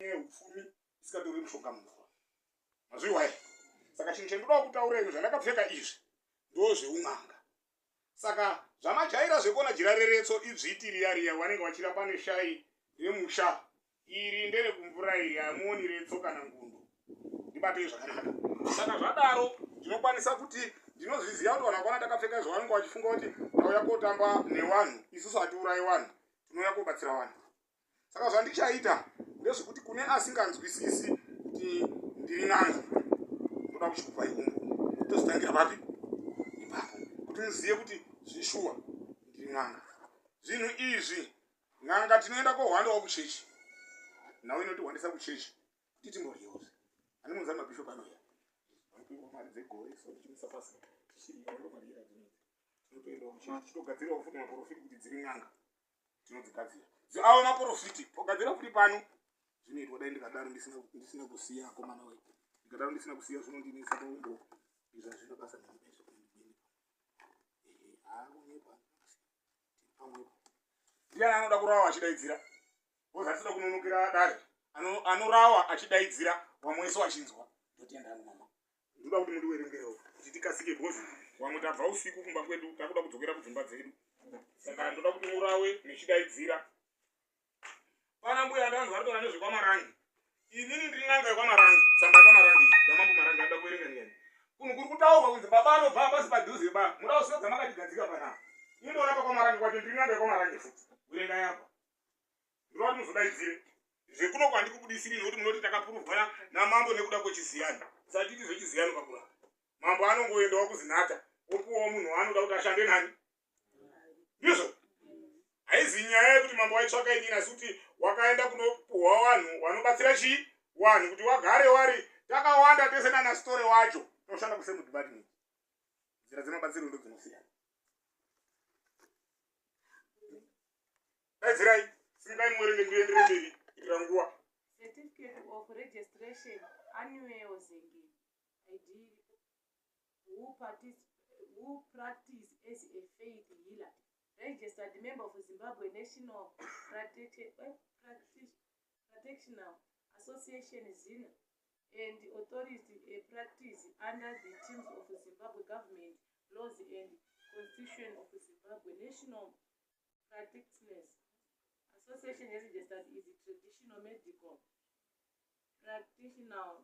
Yeupfumi isikatori mushonga mumvura. Mazviwa here? Saka chinhu chandinoda kutaura ini zvandakapfeka izvi ndozveun'anga. Saka zvamajaira zvekuona jira reretso idzviti riya riya vanenge vachirapa neshai remusha iri nderekumvura iri hamuoni retso kana ngundu. Ndibatei zvakanaka. Saka zvadaro ndinokwanisa kuti ndinozviziva kuti vanhu vakaona takapfeka izvo vanenge vachifunga kuti tauya kotamba nevanhu isusu hatiurayi vanhu tinouya kobatsira vanhu. Saka zvandichaita ndezvekuti kune asinganzwisisi kuti ndiri n'anga ndoda kuchikupai humbo tozotangira papi ipapo kuti muzive kuti zveshuwa ndiri n'anga. Zvinhu izvi n'anga tinoenda kohwandawo kuchechi nhau inotihwandisa kuchechi kuti timboryewo ani munzani mabhishopu anouya vanopiwa mari dzegore so tichimisa pasi tichiryawo ndo mari yadzinoita tinotoendawo kuchechi tichitogadzirawo futi maporofiti kuti dziri n'anga tinodzigadzira avo maporofiti pogadzira futi pano zvinoitwa dai ndikadaro ndisina kusiya akomana wee ndikadaro ndisina kusiya zvinondinetsa paumbo izvi hazvina basa nenikunyepa pamwepo ndiani anoda kurawa achidaidzira bcause hatisida kunonokera dare anorawa achidaidzira vamwe wese wachinzwa ndotenda hangu mama Ndoda kuti mundiwerengerewo kuti tikasike because vamwe tabva usiku kumba kwedu takuda kudzokera kudzimba dzedu saka ndoda kuti murawe nechidaidzira pana mbuya ndanzwa aritaura nezvekwamarangi inini ndiri n'anga yekwamarangi tsamba yekwamarangi yamambo marangi anoda kuverenga ndiyani kunhu kuri kutaurwa kunzi baba anobva apasi padhuze ba muda kusiya dzamakachigadzika panapa ini ndorapa kwamarangi kwacho ndiri n'anga yekwamarangi futi verengai apa Ndinoda kuti muzodaidzire zvekuno kwandikubudisiri nekuti munoti takapuruvwa namambo nekuda kwechiziyano. Tisatiiti zvechiziyano pakurapa. Mambo anongoendawo kuzinata opuwawo munhu waanoda kuti ashande nani. Ndizvo? Haizi nyaya yekuti mambo waitsvaka inini asi kuti wakaenda kunopuhwa vanhu vanobatsira chii? Vanhu kuti wagare wari takawanda tese nana story wacho toshanda kusame department. Nzira dzemabatsiro ndo dzinosiyana. Daidzirai, simukai muwerenge ndiendere mberi kuitira nguva. Certificate of registration annual Zenge ID who, who practice as a faith healer registered member of Zimbabwe National Practitioner Association ZINA and authority a practice under the terms of Zimbabwe government laws and constitution of Zimbabwe National Practitioners Association registered is traditional medical practitioner,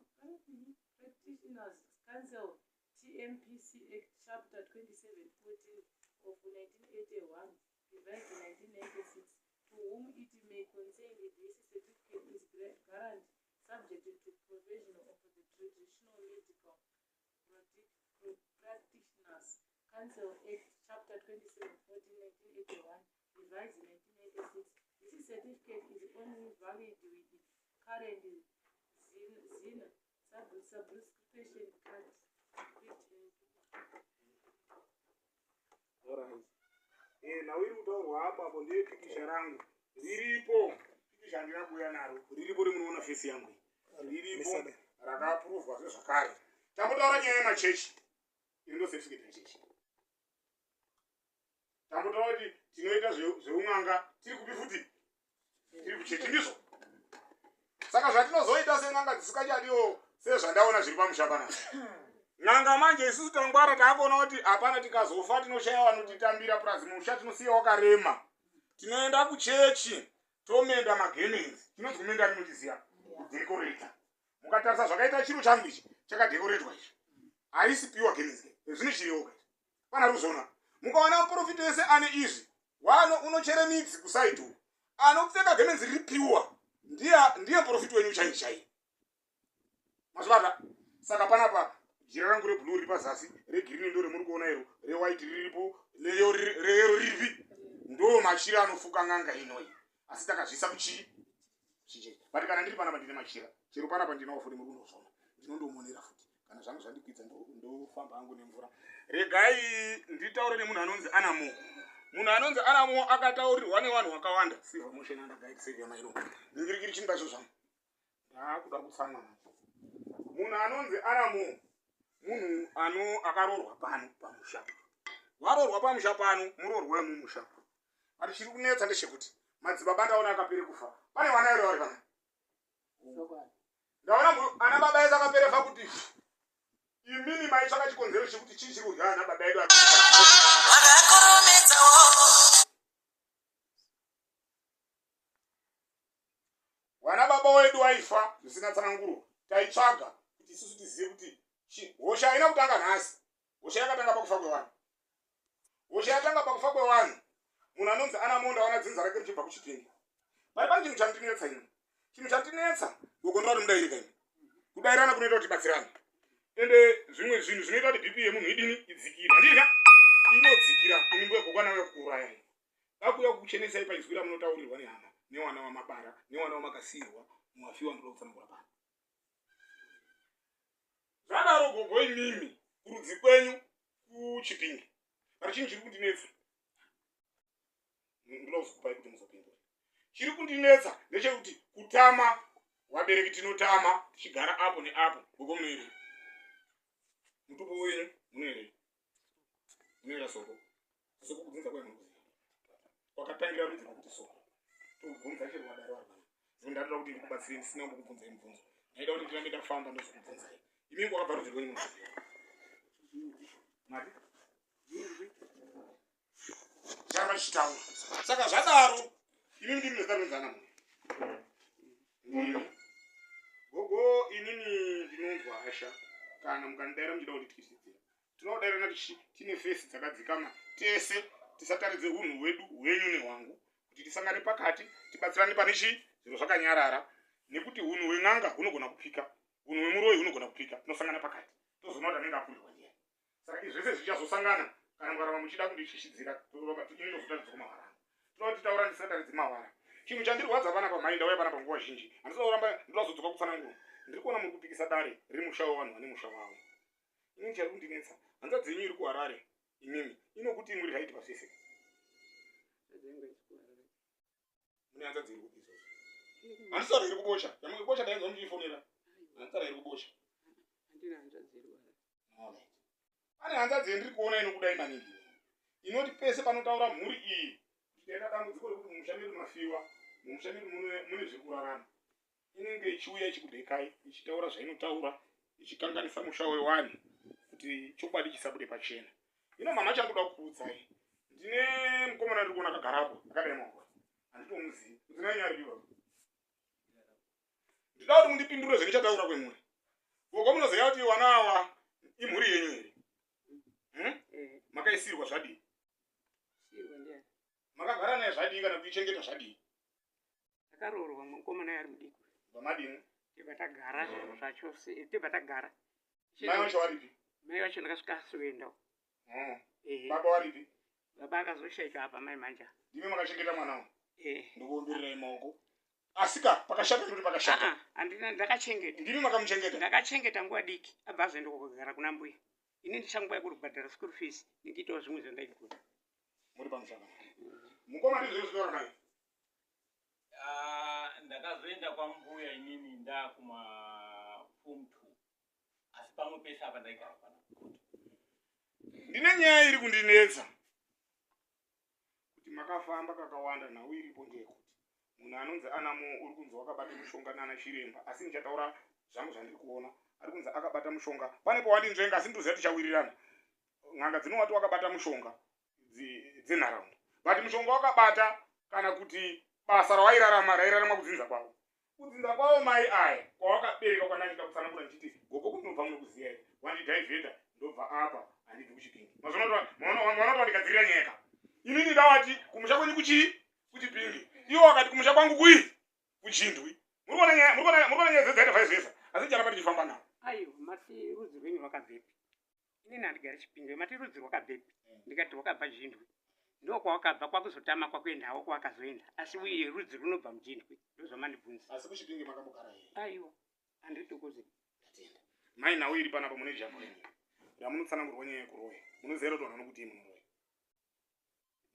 practitioners Council TMPC Act Chapter 2714 of 1981 revised 1996 to whom it may concern this certificate is guaranteed subject to provision of the traditional medical Practitioners Council Act Chapter 27 14 1981 revised 1996. This certificate is only valid with the current ZINA subscription card. Alright. Eh, nhau iri kutaurwa apo apo ndeye pikicha rangu riripo pikicha handina kuuya naro riripo remunoona fesi yangu riripo rakapuruvwa zvezvakare tambotaura nyaya yemachechi iri ndo certificate rechechi tambotaura kuti tinoita zveun'anga tiri kupi futi tiri kuchechi ndizvo saka zvatinozoita sen'anga dzisikachadiwo sezvandaona zviri pamusha panapa n'anga manje isusu tangwara taakuona kuti hapana tikazofa tinoshaya vanotitambira purazi musha tinosiya wakarema tinoenda kuchechi tomenda magemenzi chinonzi kumenda rinochiziva kudhekoreta mukatarisa zvakaita chiro changu ichi chakadhekoretwa ichi haisi piwa gemenzi zvine chirewo pana ruzona mukaona muprofita wese ane izvi wano unochere midzi kusaidi uku anopfeka gemenzi riri piwa ndiye ndiye muprofita wenyu chai chai mazvibata saka panapa jira rangu reblue riri pazasi regirini ndo remuri kuona iro rewhite riripo reyero riripi ndo machira anofuka n'anga inoyi asi takazviisa kuchii chichii but kana ndiri panapa ndine machira chero panapa ndinawo futi muri kundozvona ndinondomonera futi kana zvangu zvandikwidza ndofamba hangu nemvura regai nditaure nemunhu anonzi anamo munhu anonzi anamo akataurirwa nevanhu vakawanda silver motion under guide save mairo ndingirikiri chini paizvo zvangu ndaakuda kutsamwa munhu anonzi anamo munhu ano akaroorwa pano pamusha waroorwa pamusha pano muroorwa wemumusha but chiri kunetsa ndechekuti madzibaba ndaona akapere kufa pane vana here vari pana Ndaona ana baba ese akaperefa kuti imimi maitsvaka chikonzero chekuti chii chiri kudya ana baba edu. Wana baba wedu waifa zvisina tsananguro, taitsvaga kuti isusu tizive kuti hosha haina kutanga nhasi. Hosha yakatanga pakufa kwevanhu. Hosha yatanga pakufa kwevanhu. Munhu anonzi ana monda wana dzinza rake richibva kuchipinge. Pari pane chinhu chandinetsa ini. Chinhu chandinetsa gogo ndoda kuti mudaire kaini. Kudairana kunoita kuti tibatsirane. Ende zvimwe zvinhu zvinoita kuti BP yemunhu idini idzikire. Handika inodzikira ini mbuya gogo anauya kukuurayai. Vakuuya kukuchenesai paizwi ramunotaurirwa nehama newana wamabara newana wamakasiirwa muwafiwa ndoda kutsanangura pano. Zvadaro gogo imimi kurudzi kwenyu kuChipinge but chinhu chiri kundinetsa ndoda kuzokupai kuti muzopindura. Chiri kundinetsa ndechekuti kutama vabereki tinotama tichigara apo neapo. Gogo munoerei? Mutupo wenyu munoerei? Munoera soko. Soko kudzinza kwenyu munokuziva. Kwakatangira rudzi rwekuti soko. Tobvunza chero vadaro vari pano. Zvino ndatoda kuti ndikubatsirei ndisina kumbokubvunzai mubvunzo. Ndaida kuti ndirambe ndafamba ndozokubvunzai. Imi kwakabva rudzi rwenyu munoziva. Mati? Charamba tichitaura. Saka zvadaro imi ndimi nezita rinonzi ana munhu. Ndimi. Gogo inini ndinonzwa hasha kana mukandidaira muchida kundityisidzira. Tinodairana tine fesi dzakadzikama tese tisataridze hunhu hwedu hwenyu nehwangu kuti tisangane pakati tibatsirane pane chii zviro zvakanyarara nekuti hunhu hwen'anga hunogona kupika hunhu hwemuroyi hunogona kupika tinosangana pakati tozoona kuti anenge akurirwa ndiani saka izvi zvese zvichazosangana kana mukaramba muchida kundityishidzira ini ndozotaridza kumawara angu tinoda titaura ndisingataridzi mawara chinhu chandirwadza panapa mhai ndauya panapa nguva zhinji handisida kuramba ndoda kuzodzoka kutsanangura ndiri kuona muri kupikisa dare riri musha wevanhu vane musha wavo Inini chari kundinetsa hanzvadzi yenyu iri kuHarare imimi inokuti muri right pazvese. Mune hanzvadzi iri kupi izvozvo? Handisara iri kubosha. Yamwe kubosha ndainzwa muchiifonera. Handisara iri kubosha. Alright. Pane hanzvadzi yandiri kuona inokudai maningi. Inoti pese panotaura mhuri iyi kuti taita dambudziko rekuti mumusha medu mafiwa, mumusha medu mune zviri kurarama. Inenge ichiuya ichikudhekai ichitaura zvainotaura ichikanganisa musha wewanhu kuti chokwadi chisabude pachena. Hino mama chandoda kukuudzai ndine mukomana ndiri kuona akagarapo akadai maoko handitomuzivi mudzimai wenyu aripi baba ndinoda kuti mundipindure zvendichataura kwemuri gogo munoziva kuti wana awa imhuri yenyu here hmm? Eh. Makaisirwa zvadii makagara naye zvadii kana kuichengeta zvadii Ndakaroorwa mukomana ari mudiki. Vamadini? Tibva tagara zvachose, tibva tagara. Mai vacho varipi? Mai vacho ndakasvika asuenda. Oh. Baba varipi? Baba akazoshaika apa mai manja. Ndimi makachengeta mwana uyu? Eh. Ndikuombererai maoko. Asika pakashata ndoti pakashata. Ah, handina ndakachengeta. Ndimi makamuchengeta? Ndakachengeta nguva diki abva azoenda kugara kuna mbuya. Ini ndichanguva yekubhadhara school fees nekuitawo zvimwe zvandaigona. Muri pamushaka. Mukoma ndizvo zvinotaura mai. Ah, ndakazoenda kwambuya inini ndakuma form 2 asi pamwe pese apa ndaigara pana Ndine nyaya iri kundinetsa kuti makafamba kakawanda nhau iripo ndeyekuti munhu anonzi anamo uri kunzi wakabata mushonga nana chiremba asi ndichataura zvangu zvandiri kuona ari kunzi akabata mushonga pane pawandinzvenga asi ndinoziva tichawirirana n'anga dzinowati wakabata mushonga dzenharaunda but mushonga wakabata kana kuti basa rawairarama rairarama kudzinza kwavo kudzinza kwavo mai aya kwawakabereka kwandandida kutsanangura ndichiti gogo kundobva munokuziva here wandidhaivheta ndobva apa handibvi kuchipingi mazonotomaona wandigadzirira nyaya ka inini ndawati kumusha kwenyu kuchii kuchipingi iwo wakati kumusha kwangu kui kuchindwi muri kuona nyaya muri kuona nyaya dzedzaita vaizvesa asi ndicharamba ndichifamba navo aiwa mati rudzi rwenyu rwakabvepi Inini handigari Chipinge, mati rudzi rwakabvepi? Ndikati rwakabva Jindwi. Ndokwawakabva kwakuzotama kwakuendawo kwawakazoenda. Asi uye rudzi runobva muJindwi. Ndozvamandibvunza. Asi kuChipinge makambogara here? Aiwa, handitokuzi. Ndatenda. Mai nhau iri panapa mune jambo renyu ramunotsanangurwa nyaya yekuroya. Munoziva here kuti vanhu vanokutii munoroya?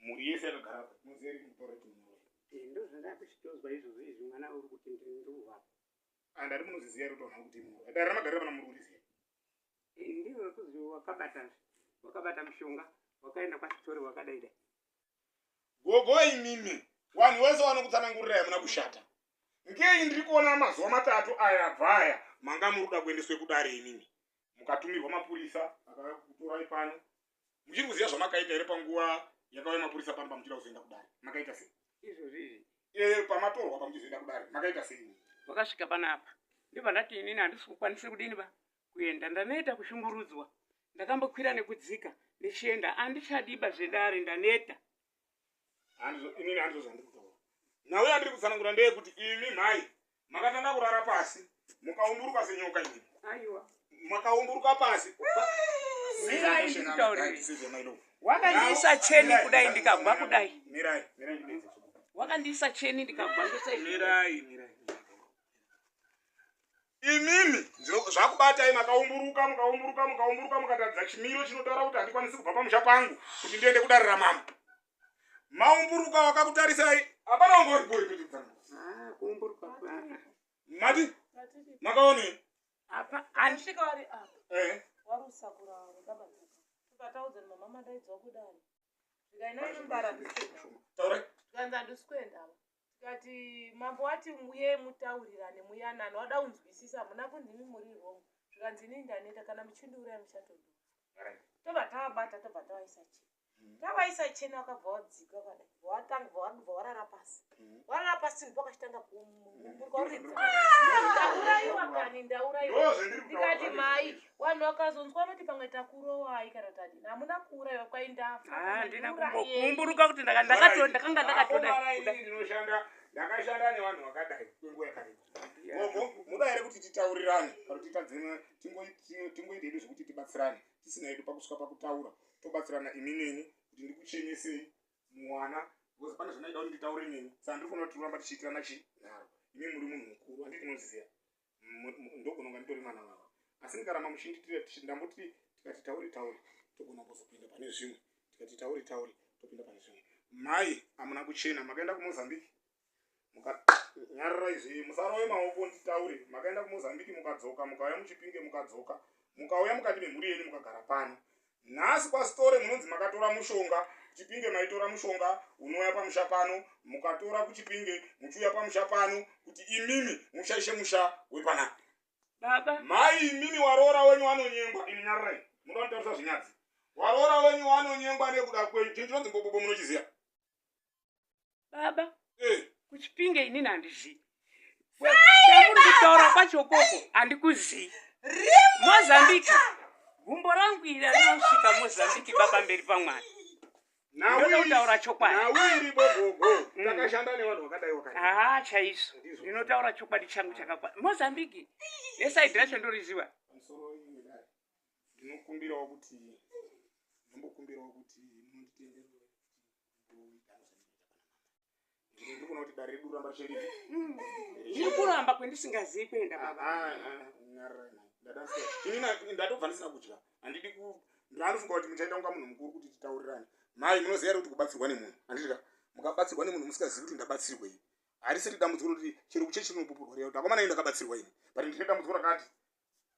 Mhuri yese yakagara apa munoziva here kuti kuti munoroya? Eh, ndozvandakuchitozwa izvozvo izvi mwana uri kuti ndiri And ari munoziziva here kuti vanhu vanokutii munoroya? Dare ramagarira pana muri kuriziva. Ndiwe wekuzi wakabata wakabata mushonga wakaenda kwasitori wakadai dai. Gogo imimi vanhu vese vanokutsanangurirai hamuna kushata. Ngei ndiri kuona mazuva matatu aya abva aya manga muri kuda kuendeswe kudare imimi mukatumirwa mapurisa akauya kukutorai pano. Muchiri kuziva zvamakaita here panguva yakauya mapurisa pano pamuchida kuzoenda kudare? Makaita sei? Izvozvi izvi. Eh, pamatorwa pamuchizoenda kudare makaita sei? Vakasvika panapa ndobva ndati inini handisi kukwanisa kudini ba kuenda ndaneta kushungurudzwa ndakambokwira nekudzika ndichienda andichadiba zvedare ndaneta. Inini handizvo zvandiri kutaura. Nhau yandiri kutsanangura ndeyekuti imi mhai makatanga kurara pasi mukaumburuka senyoka imi. Aiwa. Makaumburuka pasi. Mirai ndikutaurire. Wakandiisa cheni kudai ndikagwa kudai. Mirai, mirai ndidedze. Wakandiisa cheni ndikagwa ndosai. Mirai, mirai. Imimi zvakubatai makaumburuka mukaumburuka mukaumburuka mukataridza chimiro chinotaura kuti handikwanisi kubva pamusha pangu kuti ndiende kudare ramambo. Maumburuka wakakutarisai hapana wanga uri bori kuti Ah, kuumburuka. Mati makaonei? Apa andisvika wari apa. Eh. Wari usakura baba. Tukataudza mama madaidzwa kudare. Zvikaina inombara ndisikuenda. Taura. Zvikanzi handisi kuenda. Tikati mambo wati muye mutaurirane muyanane wada kunzwisisa hamuna kunzi imi muri wrong. Zvikanzi inini ndaneta kana muchindiuraya muchatodura. Tobva tavabata tobva tavaisa chena. Tavaisa chena vakabva vadzika vakadai. Vatanga bva warara pasi. Warara pasi ndipo vakachitanga kuridza. Ndaurayiwa kani ndaurayiwa. Ndikati mai vanhu vakazonzwa vanoti pamwe takurowai kana tadini. Hamuna kuurayiwa kwai ndafa. Ah, ndina kumbokumburuka kuti ndakanga ndakatoda. Ndinoshanda ndakashanda nevanhu vakadai kwenguva yakareba. Gogo, muda here kuti titaurirane kana titadzene tingoite hedu zvekuti tibatsirane tisina hedu pakusvika pakutaura tobatsirana imi neni kuti ndikuchenesei muwana because pane zvandaida kuti nditaure nemi saka ndiri kuona kuti tiramba tichiitirana chi nharo. Imi muri munhu mukuru handiti munoziva ndogona kunga nditori mwana wavo asi ndikaramba muchinditira ndamboti tikati taure taure togona kuzopinda pane zvimwe tikati taure taure topinda pane zvimwe. Mai hamuna kuchena makaenda kuMozambique nyararai zve musarove maoko nditaure. Makaenda kuMozambique mukadzoka mukauya muChipinge mukadzoka mukauya mukati memhuri yenyu mukagara pano. Nhasi kwaSitore munonzi makatora mushonga Chipinge maitora mushonga unouya pamusha pano mukatora kuChipinge muchiuya pamusha pano kuti imimi mushaishe musha wepanapa. Baba. Mai imimi waroora wenyu anonyengwa ini nyararai munoda kutaurisa zvinyadzi. Waroora wenyu anonyengwa nekuda kwenyu chinhu chinonzi mbobobo munochiziva? Baba. Eh. Kuchipinge inini handizii. Chamuri kutaura kwacho koko handikuzii. Mozambique. Gumbo rangu iri rinosvika Mozambique baba mberi pamwari. Ndoda kutaura chokwadi. Nawiri bogogo takashanda nevanhu vakadai wakadai. Ah, chaizvo. Ndinotaura chokwadi changu chakakwana. Mozambique nesaidhi racho ndoriziva. Pamusoro iyi dai. Ndinokumbirawo kuti ndombokumbirawo kuti munonditendere ndikuona kuti dare redu ramba richiripi. Ndiri kuramba kwendisingazii kuenda baba. Ini ndatobva ndisina kudya. Handidi ku ndanofunga kuti muchaita kunga munhu mukuru kuti titaurirane. Mai munoziva here kuti kubatsirwa nemunhu? Handiti ka mukabatsirwa nemunhu musingazivi kuti ndabatsirwei. Harisiri dambudziko rekuti chero kuchechi rinopupurwa riya kuti akomana ini ndakabatsirwa ini. But ndine dambudziko rakati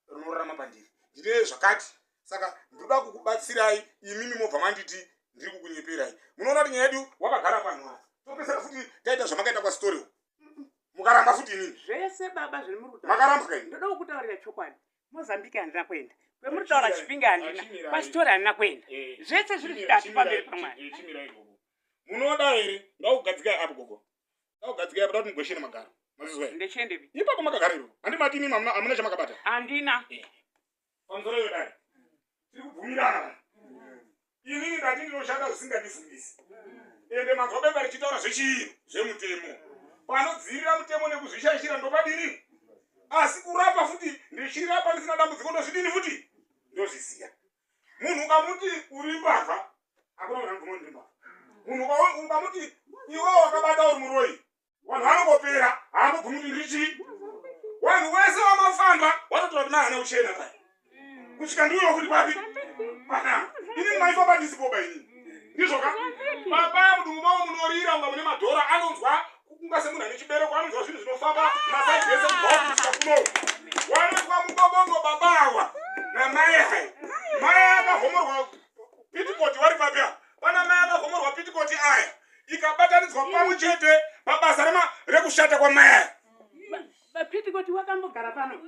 rinorarama pandiri. Ndine zvakati. Saka ndinoda kukubatsirai imimi mobva manditi ndiri kukunyeperai. Munoona kuti nyaya yedu wakagara pano apa. Topesera futi taita zvamakaita kwaSitore. Mukaramba futi inini. Zvese baba zviri muri kutaura. Makaramba kaini. Ndoda kukutaurira chokwadi. Mozambique handina kuenda. Kwemuri kutaura Chipinge handina. KwaSitore handina kuenda. Zvese zviri zvitatu pamberi pamwari. Chimirai gogo. Munoda here? Ndakugadzikai apo gogo. Ndakugadzikai apo ndakuti mugweshere magaro. Mazizwa here? Ndechiendepi? Ipapo makagara ipapo. Handi mati imimi hamuna chamakabata. Handina. Pamusoro iyo dare. Tiri kubvumirana. Inini ndati ndinoshanda zvisingandifungisi. Ende manzwa beba richitaura zvechii? Zvemutemo. Panodzivirira mutemo nekuzvishaishira ndopadini? Asi kurapa futi ndichirapa ndisina dambudziko ndozvidini futi? Ndozvisiya. Munhu ukamuti uri mbavha, hakuna munhu anobvuma kuti ndiri mbavha. Munhu ukamuti iwe wakabata uri muroyi, vanhu vanongopera, haambobvumi kuti ndiri chii. Vanhu vese vamafamba vanotaura kuti mai haana kuchena pai. Kusvika ndiuyo futi papi? Pana. Inini maifamba ndisipoba inini. Ndizvo ka? Baba mudumbu mavo munorira kunga mune madhora anonzwa kunga semunhu ane chibereko anonzwa zvinhu zvinofamba masaidhi ese kubva kusvika kuno. Wanoitwa mubobongo baba awa namai hai. Mai akavhomorwa pitikoti wari papi apa? Pana mai akavhomorwa pitikoti aya ikabatanidzwa pamwe chete pabasa rekushata kwamai aya. ndikoti wakambogara pano.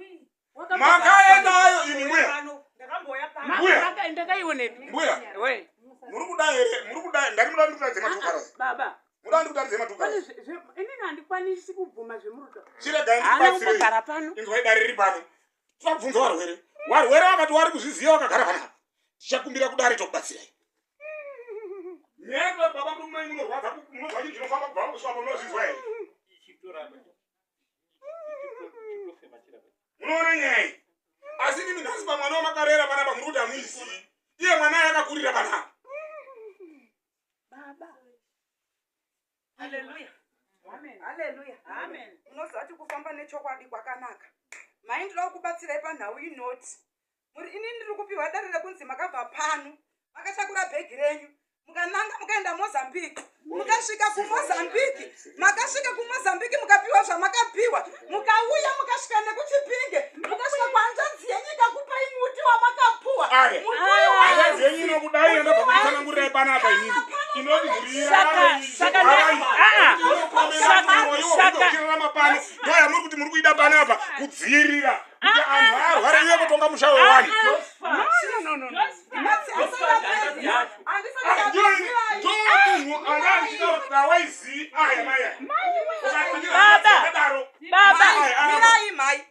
Makaendayo imi mbuya. Ndakambouya pano. Mbuya. Ndakaionepi? Mbuya. We. Muri kuda here? Muri kuda ndati muda ndikutaridze matukarasi. Baba. Muda ndikutaridze matukarasi. Inini handikwanisi kubvuma zvemurudo. Chiregai Haana ndikubatsirei. kumbogara pano. Inzwai dare riri pano. Tobvunza varwere. Varwere vakati wari kuzviziva wakagara panapa. Tichakumbira kudare tokubatsirai. Nyaya baba murume munorwadza munozwa chinhu chinofamba kubva kusvika pamunozvinzwa here? Ichitoramba. Ichitofema chiramba. Munoona nyaya iyi? Asi imi nhasi pamwana wamakarera panapa muri kuti hamuizivi. Iye mwana yakakurira panapa. Baba. Haleluya. Amen. Haleluya. Amen. Munoziva kuti kufamba nechokwadi kwakanaka. Mai ndinoda kukubatsirai panhau inoti. Muri ini ndiri kupiwa dare rekunzi makabva pano, makatakura bhegi renyu, mukananga mukaenda Mozambique. Mukasvika kuMozambique, makasvika kuMozambique mukapiwa zvamakapiwa, mukauya mukasvika nekuChipinge, mukasvika kuhanzvadzi yenyu ikakupai muti wamakapuwa. Aya. Muti uyu Hanzvadzi yenyu inokudai yandabva kutsanangurirai panapa inini. Inoti Saka- saka nda- ah, saka- uchirarama pano ndoyamuri kuti muri kuida panapa kudziirira kuti anhu arware iwe kutonga musha wewanhu. No, no, no, no. Matsi asingapedzi. Handisati ndapedzi. Ndomunhu anga achitaura kuti hawaizii aya mai aya. Baba. Akadaro. Baba. Aya, aramba. Mirai mai.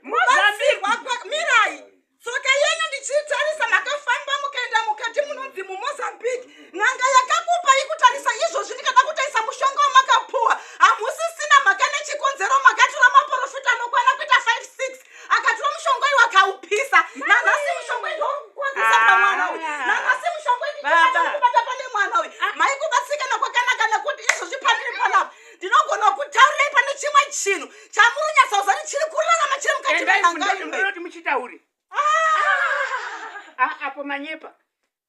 Mozambique. Mirai. Tsoka yenyu ndichiitarisa makafamba mukaenda mukati munonzi muMozambique. N'anga yakakupa ikutarisa izvozvi ndikada kutarisa mushonga wamakapuwa. Hamusisina mhaka nechikonzero makatora maprofita anokwana kuita 5 6 akatora mushonga uyu akaupisa. Nanhasi mushonga uyu ndouri kukonzesa pamwana uyu. Nanhasi mushonga uyu Baba. ndikubata pane mwana uyu. Mai kubatsikana kwakanaka nekuti izvozvi pandiri panapa ndinogona kutaurirai pane chimwe chinhu chamuri nyatsa kuti chiri kurarama chiri mukati Endai menhanga ino. ndinoti muchitaure. Ah, apo manyepa.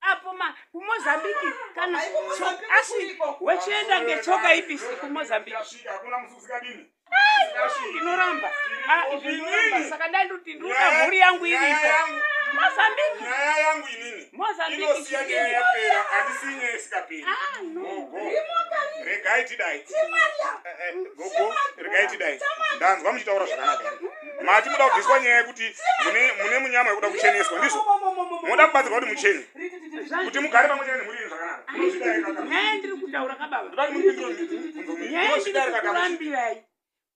Apo ma kuMozambique kana Hai, kuMozambique asi kuriko. wechienda ngetsoka ipi kuMozambique? Tasvika, hakuna musi usikadini. Ndinoramba. Ah, izvi ndinoramba. Saka ndandoti ndinoda mhuri yangu Nyaya iripo. yangu- Mozambique. Nyaya yangu inini Mozambique inosiya nyaya yapera, handisi nyaya isikaperi. Ah, no. Gogo, regai tidai. Gogo, regai tidai. Ndanzwa muchitaura zvakanaka. Mati muda kubviswa nyaya yekuti mune munyama yekuda kucheneswa, ndizvo? Munoda kubatsirwa kuti muchene, kuti mugare pamwe chete nemhuri yenyu zvakanaka. Munozvidai kaka. Nyaya ndiri kutaura kababa. Ndoda kuti mupindure mibvunzo minyu. Nyaya ndiri Munozvidai kaka. kukurambirai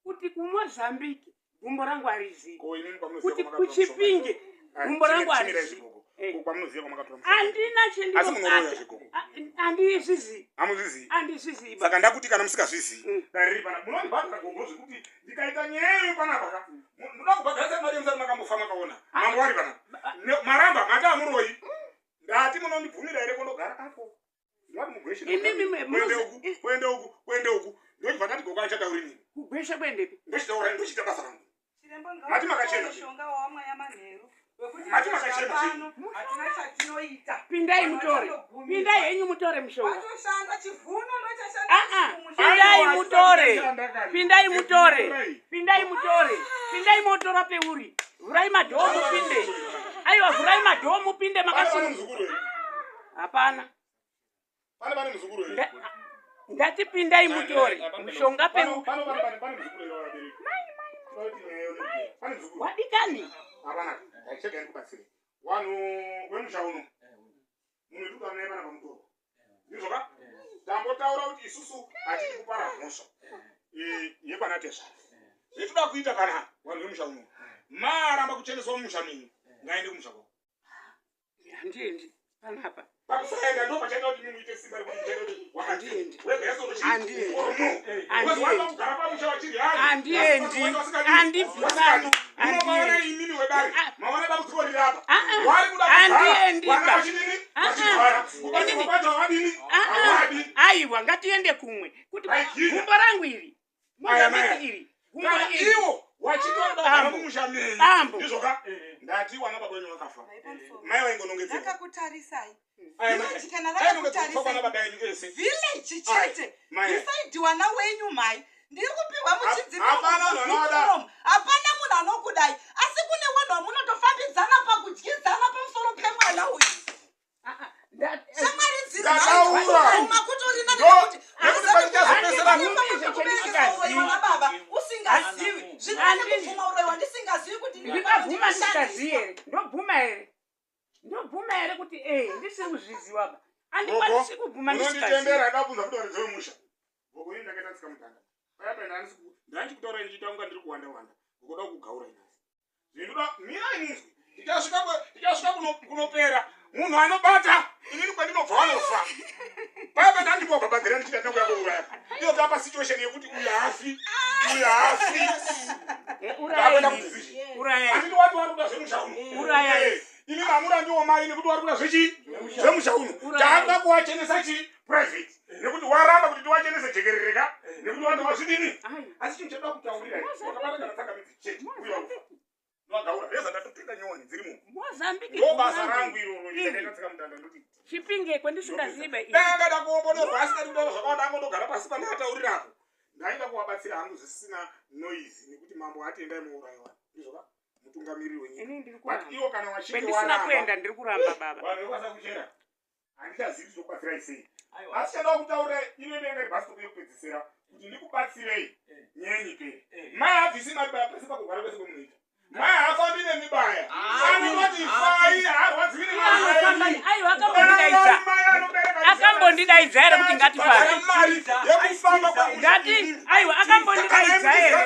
kuti kuMozambique gumbo rangu harizivi. Ko inini kwamunoziva Kuti kwamakatora mushonga. kuChipinge Ai, gumbo rangu chimirai harizivi. zvigogo. Eh. Ko kwamunoziva kwamakatora mushonga. Handina Asi munoroya chendinobata. zvigogo. Handizvizivi. Hamuzvizivi. Handizvizivi. Saka ndakuti kana musikazvizivi dare riri panapa munondibhadhara gogo zvekuti ndikaita nyaya iyoyo panapa ka ndoda kubhadharisa mari yemusati makambofa makaona mambo wari panapa maramba mati amuroyi ndati munondibvumira here kondogara apo ndati mugweshe Imimi kuende uku kuende uku kuende uku ndochibva ndati gogo achatauri nini Kugwesha kuendepi? ndochitaura ndochiita basa rangu Chirembo Mati makachena mushonga wawamwaya manheru wekuti Mati makachena pano hatina chatinoita. Pindai mutore. Pindai henyu mutore mushonga. Watoshanda chivhuno ndochashanda Ah, ah. chikumu. Pindai Aiwa, mutore. handakani. Pindai mutore. Pindai mutore. Pindai motora peuri. Vhurai madhoo mupinde. Aiwa vhurai madhoo mupinde pane pane makasununguka. muzukuru here Hapana. pane muzukuru here Ndati pindai mutore. Mushonga Pano- peu. pano pane pane pane muzukuru here wabereki Tinoti nyaya yone. Pane muzukuru Wadikani. hapana chega ndikubatsire vanhu vemusha uno munhu tikutaura naye pana pamutoro ndizvo ka tambotaura kuti isusu hatidi kupara mhosva yekwana tezvara zvetoda kuita panapa vanhu vemusha uno maramba kucheneswa mumusha menyu ngaende kumusha kwavo Handiendi panapa. pakusaenda ndo pachaita kuti muite simba rekuti muchaita kuti wakati Handiendi. wega yasotochi Handiendi. or no Handiendi. wanda kugara pamusha vachiri hani Handiendi. Handibvi pano. munomaona Handiendi. imimi wedare Ah. maona dambudziko riri apa Ah, ah. wari kuda kugara Handiendi vana ba. vachidini Ah, ah. vachirwara kubatsirwa Inini- kwacho havadini Ah, ah. havadi Aiwa ngatiende kumwe. Kuti Vaigina. gumbo rangu iri. Aya, maya. Mozambique iri. Gumbo kana iri. ivo wachitoda kugara Bambo. mumusha menyu Bambo. ndizvo ka ndati wana baba wenyu vakafa mai vaingonongedzerwa Ndakakutarisai. Aya, mai. Village kana Ainongedzerwa kufa kwana vakakutarisai. baba yenyu ese Village chete. Mai. Beside wana wenyu mai. Ndiri kupiwa muchinzi Hapana munhu anoda. Hapana munhu anokudai. Asi kune vanhu vamunotofambidzana pakudyidzana pamusoro pemwana uyu. Ah, ah. Shamwari dziri Ndakaura. nhai kutorina Ndo- nekuti nekuti pachichazopedzera Handibvumi kuberekesa uroyi wana baba usingazivi. Zviri Handibvumi. Ndakubvuma uroyi wandisingazivi kuti Ndingabvuma ndisikazivi here? Ndobvuma here? Ndobvuma here kuti ee ndisiri kuzviziva ba? Handikwanisi kubvuma ndisikazivi. Unonditendera ndabvunza kuti varidzi vemusha. Gogo ini ndakaita tsika mutanda. Paya paya ndandisi ndandichikutaura ndichiita kunga ndiri kuwanda wanda. Gogo da kugaura inasi. Zvinoda mirai munzwe. Tichasvika tichasvika kunopera. Munhu anobata inini kwandinobva vanofa. Paya paya ndandipo bhabhadhira ndichida ndinokuya kuuraya. Iyo tapa situation yekuti uyu haafi. Uyu haafi. Ndakuenda kudecision. Urayai. Handiti wati wari kuda zvemusha uno. Urayai. Imi mamurambiwo mari nekuti wari kuda zvechi zvemusha uno. Taakuda kuwachenesa chi private. Nekuti waramba kuti tiwachenese jekerere ka. Nekuti wanhu wazvidini. Asi chinhu chatoda kutaurira. Wakabata kana tsangamidzi chete. Uyu wakufa. Ndwagaura. Reza ndatotenga nyowani dzirimo. Mozambique. Ndo basa rangu iroro. Ndakaita tsika mutanda ndoti. Chipinge kwendisingazive ini. Dai angada kuombonorwa asingadi kutaura zvakawanda angondogara pasi pandakataurira apo. Ndaida kuvabatsira hangu zvisina noise nekuti mambo ati endai muurayiwa. Ndizvo ka? Mutungamiriri wenyika. Ini ndiri But kuramba. iwo kana wachinge Kwendisina waramba. kuenda ndiri kuramba baba. Vanhu vekwaSakuchera handichazivi kuti tokubatsirai sei. Asi chandoda kutaura ino inenge iri bus stop yekupedzisira kuti ndikubatsirei nyenyi peri. Mai habvisi mari baya pese pakurwara kwese kwemunoita. Mai haafambi nemibaya. Anongoti fai haarwadziwi Anofamba nemari. aiwa akambondidaidza. Akambondidaidza here kuti ngatifambe? Ngati aiwa akambondidaidza here?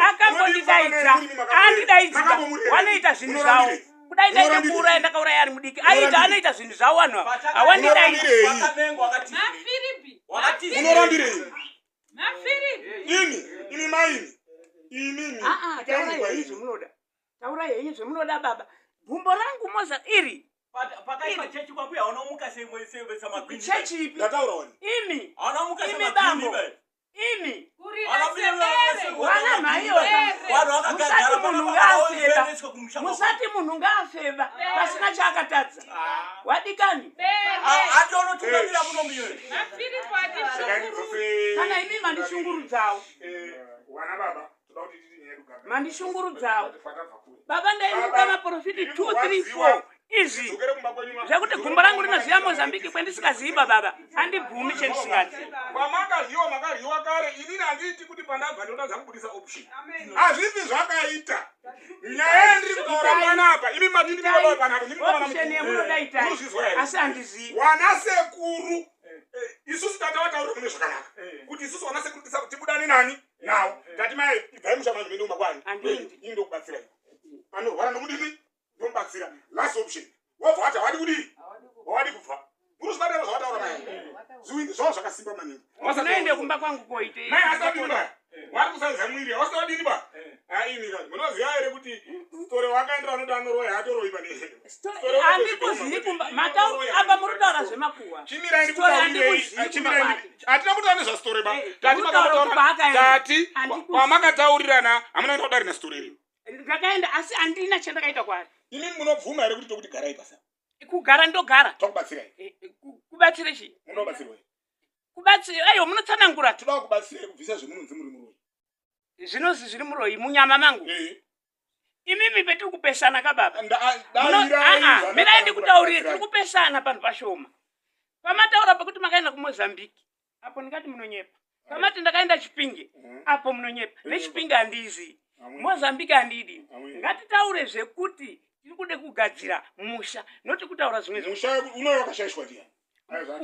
Akambondidaidza. Andidaidza. Wanoita zvinhu zvavo. Kudai ndaida kuuraya ndakauraya ari mudiki. Aita anoita zvinhu zvavo vanhu ava. Hawandidaidza. Mafiripi. Munorambirei? Mafiripi. Imi, imi maimi. Imimi. Ah, ah, taurai henyu zvemunoda. Taurai henyu zvemunoda baba. Gumbo rangu moza iri. Pakaipa chechi kwambuya unomuka semagwini. Chechi ipi? Ndataura wani. Imi. Unomuka Imi semagwini. bambo. Iwe. Imi. Kurira Vanhu sebere. Wana mhaiyo. vakagara Musati munhu panapa ngaafeba. vanoendeswa kumusha kwako. Musati munhu ngaafeba pasina chaakatadza. Wadikani. Bere. Handi unotungamira muno muyoyo. Mafiripi atishungurudza. Kana imi mandishungurudzawo. Wana baba, toda kuti titi nyaya yedu gaga. Mandishungurudzawo. Patabva kure. Baba ndaimuka maprofiti 2 3 4 izvi Dzokere kumba kwenyu. zvekuti gumbo rangu rinoziva Mozambique kwendisikaziva baba handibvumi chendisingazivi. Kwamakadyiwa makadyiwa kare inini handiiti kuti pandabva ndinoda kubudisa option. Hazvifi zvakaita. Nyaya yandiri kutaura panapa, imi mati ndiri baba panapa, ndimi mwana Option yemunoda itai Munozvizwa here? asi handizivi. Wana sekuru isusu tatavataurira mune zvakanaka kuti isusu wana sekuru tibudane nani nawo tati mai ibvai musha manyu mende kumba kwani Handiendi. ini ndokubatsirai anorwara ndomudini ndomubatsira last option wobva wati hawadi kudii hawadi kubva muri zvibatira zvavataura mai zviwindi zvavo zvakasimba maningi Unoende kumba kwangu koitei? mai asati ba wari kusaiza mwiri hawasati wadini ba aini kani munoziva here kuti store wakaendera anoti anoroya haatoroyi pane Handikuzivi kumba matau apa muri kutaura zvemakuhwa. Chimirai Story ndikutaurire. handikuzivi Chimirai kumba ndi- hatina kutaura nezvasitore ba. Eh, Tati muri kutaura kuti makataura kwaakaenda. tati Handikuzivi. kwamakataurirana hamuna kuenda kudare nasitore iriyo. Ndakaenda asi handina chandakaita kwaari. Imi munobvuma here kuti tokuti garai pasa? Kugara ndogara. Tokubatsirai. Kubatsire chii? Munoda kubatsirwa. Kubatsire aiwa munotsanangura Toda kubatsirai kubvisa zvemunonzi muri muroyi. zvinozi zviri muroyi munyama mangu. Eh. Imimi petiri kupesana kababa. Dairai. Mirai ndikutaurire tiri kupesana panhu pashoma. Pamataura pekuti makaenda kuMozambique apo ndingati munonyepa. Pamati ndakaenda Chipinge apo munonyepa. Nechipinge handiizivi. Mozambique handidi. Amweni. Ngatitaure zvekuti tiri kude kugadzira musha noti kutaura zvimwe zvinhu. Musha unoyo wakashaishwa ndiani?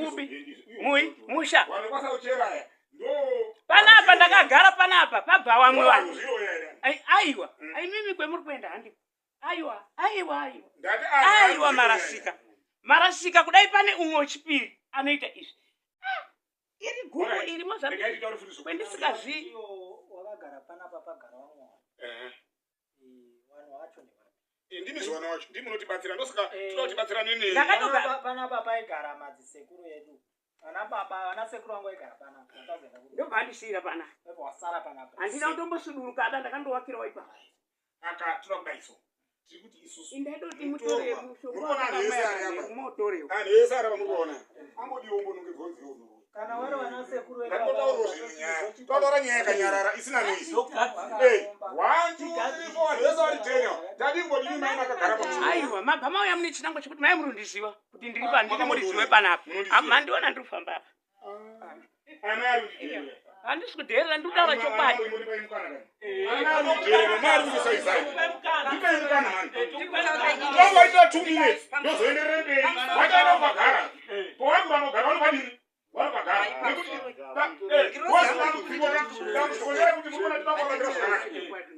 Upi? Mui? Musha. Vanokwanisa kuchera aya. Ndo Panapa ndakagara panapa pabva vamwe vanhu. Zviroya here? Aiwa, imimi kwemuri kuenda handiko. Aiwa, aiwa, aiwa. Ndati Aiwa marasika. Marasika kudai pane umwe wechipiri anoita izvi. Ah, iri gumbo iri Mozambique kwendisikazivi. Iyo wakagara panapa pagara vamwe vanhu. Eh. Vanhu vacho ndevapi? Ndimi zvivana wacho ndimi munotibatsira ndosaka toda kutibatsira nenei. Ndakatogara Panapa paigara madzisekuru edu. Vana baba, vana sekuru vangu vaigara panapa. Vakazoenda ku- ndobva andisiyira panapa. Vabva wasara panapa. Handina kutombosuduruka ada ndakandowakirawo ipapo. Aka toda kudai so. Tiri kuti isusu. Indaidoti mutore Mutorwa. mushonga Muri kuona anhu ese ari apa. motorewo. Anhu ese ari apa muri kuona. Ambodiwo umbonongedzwa nziyo unoroya. Kana vari vana sekuru vedu Ngatotaurawo zvinhu nyaya. Totaura nyaya yakanyarara isina noise. Vakaromba. Hey, 1 2 3 4 vanhu vese vari 10 ava. Tadingodini mai makagara pamusoro. Aiwa, mabva mauya mune chinangwa chekuti mai murundiziva kuti ndiri pa ndiri muriziwe panapa. Munondiziva. Ah, Mandiona ndiri kufamba apa. Ana ari kudii? Handisi kudherera ndiri kutaura chokwadi. Muri mukana kani. Mari kusaizai. Ndipei mukana mani. Tongoita 2 minutes ndozoenderere mberi. Wachaenda kugara. Powangu vanogara vanopadini? Vanopagara. Nekuti wozi dambudziko dambudziko nderekuti muri kuona tinokubatsira zvakanaka.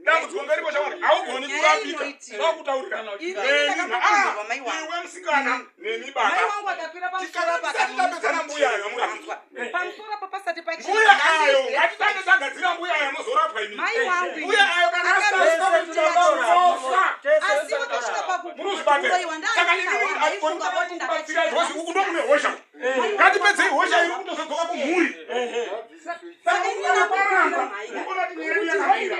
Dambudziko ngeripo shamwari haugoni kurapika. Ndakutaurira. Neni iwe musikana nemi baba. Mai wangu akakwira pamusoro apa Tikati tapedzana mbuya ayo murapwa. Pamusoro apa pasati pachena. Mbuya ayo ngatitange tagadzira mbuya ayo mozorapwa imi. Mai wangu Mbuya ayo kana asina Asi wakasvika muruzvibate pakuroiwa saka imi hatigoni kubatsira because uku ndomune hosha ngatipedzei hosha iri kutozodzoka kumhuri saka ukana kwaramba ukona kuti nyaya yedu yakamira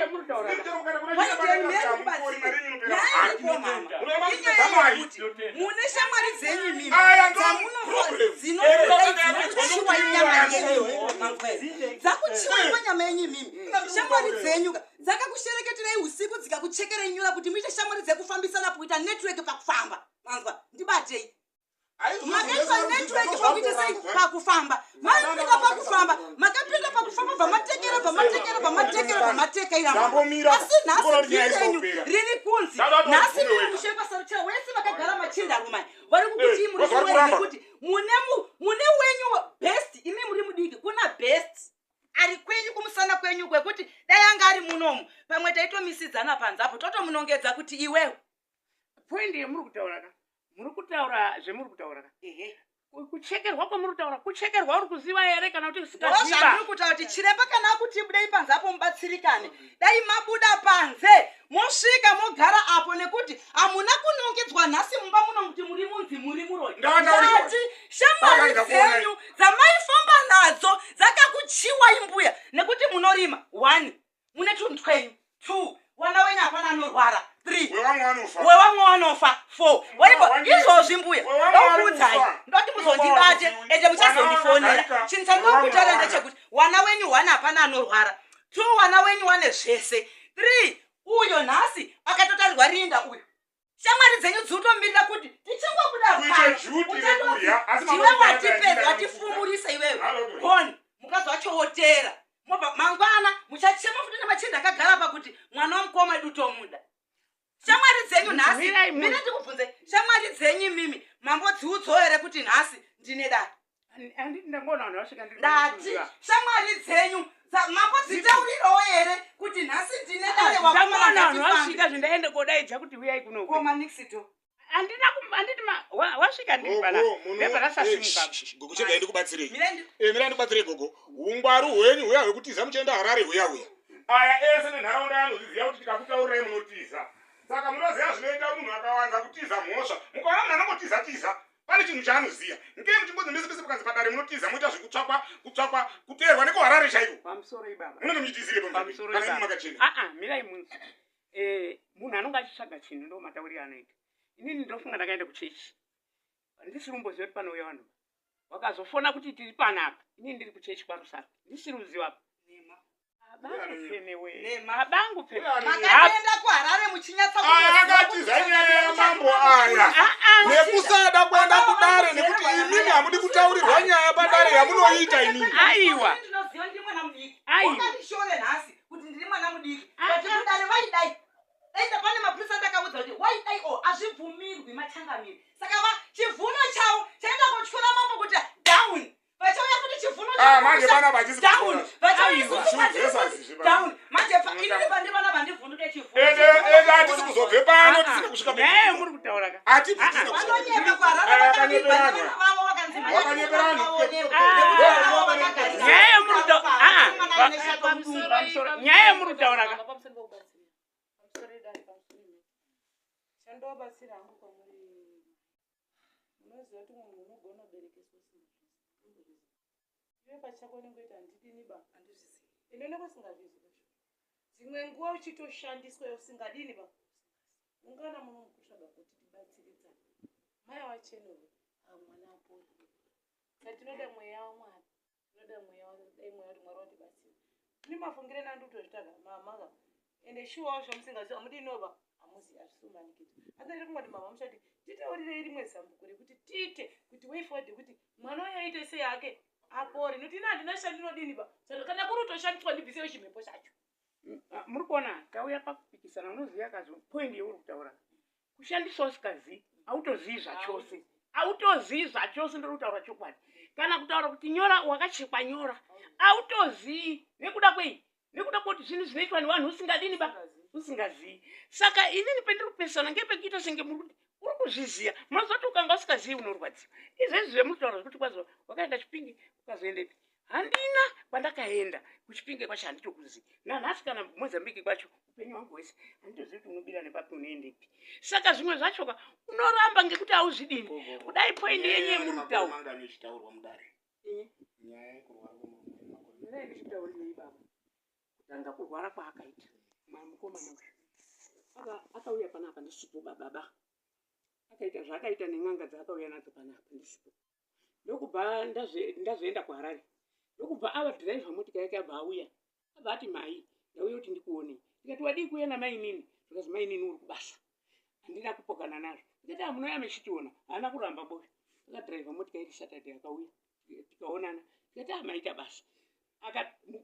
Mune shamwari dzenyu imimi Aya ndo problem. dzinokuchiwa nyama yenyu dzakuchiwa nyama yenyu imimi shamwari dzenyu ka dzakakushereketerai usiku dzikakuchekerai nyura kuti muite shamwari dzekufambisana kuita network pakufamba manzwa ndibatei makaitwa network pakuita sei pakufamba maipinda pakufamba makapinda pakufamba bvamatekera bvamatekera bvamatekera bvamatekera Ndambomira. asi nhasi Ndikuona kuti nyaya bhirenyu isopera. riri kunzi Ndada nhasi kuti miri wega. mushe pasaruchira wese vakagara machinda rumai vari kukuti Eh, muri vazwa kuweri kuramba. nekuti mune mune wenyu best imi muri mudiki kuna best ari kwenyu kumusana kwenyu kwekuti dai anga ari munomu pamwe taitomisidzana panze apo totomunongedza kuti iwewe Point yemuri kutaura ka, muri kutaura zvemuri kutaura ka, ehe kuchekerwa kwamuri kutaura kuchekerwa uri kuziva here kana kuti ndozvandiri usikaziva? kutaura kuti chiremba kana akuti budei panze apo mubatsirikane, dai mabuda panze mosvika mogara apo, nekuti hamuna kunongedzwa nhasi mumba muno kuti muri munzi muri muroyi. Ndakataurira. Ndati shamwari Ndakaenda kuona. dzenyu dzamaifamba nadzo dzakakuchiwai mbuya, nekuti munorima one, mune tunhu twenyu two, wana wenyu hapana anorwara three, wevamwe vanofa wevamwe vanofa four. Waivo izvozvi mbuya Wevamwe ndokuudzai vari kufa. ndoti muzondibate ende muchazondifonera. Wana Chinhu chandinokutaura Wana. ndechekuti wana wenyu one hapana anorwara, two wana wenyu wane zvese, three uyo nhasi akatotarirwa rinda uyo shamwari dzenyu dzinotomirira kuti tichingobuda Kuite pano duty rekurya, asi ndiwe mangwana watipedza taenda watifumurisa iwewe. Halo, Gone mukadzi wacho wotera mobva mangwana muchachema futi nemachinda akagara pakuti mwana wamukoma edu tomuda. Shamwari dzenyu nhasi Mirai munhu. mire ndikubvunze, shamwari dzenyu imimi mambodziudzawo here kuti nhasi ndine dare? Handiti ndangoona vanhu vasvika ndiri Ndati kuziva. shamwari dzenyu mambodzitaurirawo here kuti nhasi ndine dare? Ndamuona vanhu vasvika zvindaende kodaidza kuti uyai kuno. Koma nixito. Handina handiti wasvika ndiri pana ndebva rasasimuka. Gogo, chegai ndikubatsirei. Mire ndi Mira ndikubatsirei gogo. Ungwaru hwenyu huya hwekutiza muchienda Harare huya huya aya ese nenharaunda yanozviziva kuti tikakutaurirai munotiza, saka munoziva zvinoita munhu akawanza kutiza mhosva. Mukaona munhu anongotiza tiza pane chinhu chaanoziva, ngei muchingozi mese pese pakanzi padare munotiza, moita zvekutsvakwa kutsvakwa kuteerwa nekuHarare chaiko. Pamusoro ibaba. Munenge muchitizirepo Pamusoro kana imi ibaba. makachena. Aa, mirai munzi. Munhu anonge achitsvaga chinhu ndo matauriro anoita. Inini ndinofunga ndakaenda kuchechi ndisiri kumboziva kuti panouya vanhu. Wakazofona kuti tiri panapa, inini ndiri kuchechi kwaRusape ndisiri kuziva apa. Abangu pfene we. Nema. Abangu pfene. Makatoenda kuHarare muchinyatsa Aya akatiza nyaya yamambo aya nekusada kuenda kudare, nekuti imimi hamudi kutaurirwa nyaya padare yamunoita imimi. Aiwa. Ndinoziva ndiri mwana mudiki. Aiwa. Wakandishore nhasi kuti ndiri mwana mudiki, but kudare vaidai daida pane mapurisa ndakaudza kuti waidai o hazvibvumirwi machangamiri, saka va chivhuno chavo chaenda kutyora mambo kuti down, vachauya kuti chivhuno Ah, manje panapa hachisi down kutyora. vachauya Aiwa. isusu Zvinhu zvese kwatiri hazvizvi kuti down. Manje inini pandivana vandivhunduke chivhuno. Ende ende hatisi kuzobve pano tisina kusvika. Nyaya yamuri kutaura ka. Hatibvi tisina kusvika. Vanonyepa kuHarare. Aya, Vakabirwa akanyeperana. nevana vavo vakanzi Wakanyeperana. Nyaya yamuri kutaura, ah, Pamusoro. Nyaya yamuri kutaura ka. Pamusoro pekubatsira, pamusoro edare, pamusoro imwe chandobatsira hangu kwamuri, munoziva kuti munhu unogona kuberekeswa usingazvizivi. Iwe pachako unenge uiti handidini ba, ende unenge usingazvizivi zvo. Dzimwe nguva uchitoshandiswa usingadini ba. Ungana muno mukutsvaga kuti tibatsiridzane, mai wachenurwe, mwana apore. Saka tinoda mweya waMwari, tinoda mweya dai mweya kuti Mwari watibatsira. Ini mafungire nandi kutozvitaga mama ka, ende shuwawo zvamusingazivi hamudinoba hamuzi hazvisumanikidzwa, asi ndiri kungoti mama muchati titaurirei rimwe zambuko rekuti tiite kuti way forward yekuti mwana uyo aite sei hake apore, nokuti ini handina shandinodini ba. Kana kuri kutoshandiswa ndibvisewo chimhepo chacho. Muri kuona tauya pakupikisana, unoziva kazi point yeuri kutaura kushandisa usikazivi, autozivi zvachose, autozivi zvachose. Ndiri kutaura chokwadi. Kana kutaura kuti nyora wakachekwa nyora, autozivi. Nekuda kwei? Nekuda kwekuti zvinhu zvinoitwa nevanhu usingadini ba, usingazivi. Saka inini pendiri kupesana ngepekuita senge muri kuti uri kuzviziva. Munoziva kuti ukanga usingazivi unorwadziwa. Izvezvi zvemuri kutaura zvekuti kwazo wakaenda Chipinge, ukazoendepi, handina kwandakaenda. KuChipinge kwacho handitokuzivi nanhasi, kana Mozambique kwacho upenyu hwangu hwese handitozivi kuti unobira nepapi, unoendepi. Saka zvimwe zvacho ka unoramba ngekuti hauzvidini. Kudai point yenyu yemuri kutaura Mangani ichitaurwa mudare nyaya yekurwara kwemurume makore? Ndinai ndichitaurirei baba? Kutanga kurwara kwaakaita mwana mukomana uyu, akauya panapa ndisipo bababa, akaita zvaakaita nen'anga dzaakauya nadzo panapa ndisipo. Ndokubva ndazoenda kuHarare, ndokubva ava dhiraivha motika yake, abva auya, abva ati, "Mai, ndauya kuti ndikuone." Ndikati, "Wadii kuuya namainini?" Zvikazi, "Mainini uri kubasa, handina kupokana nazvo." Ndikati, "Amunouya mechitiona." Haana kuramba boy, akadhiraivha motika iri Saturday, akauya, tikaonana. Tikati, "Ah, maita basa."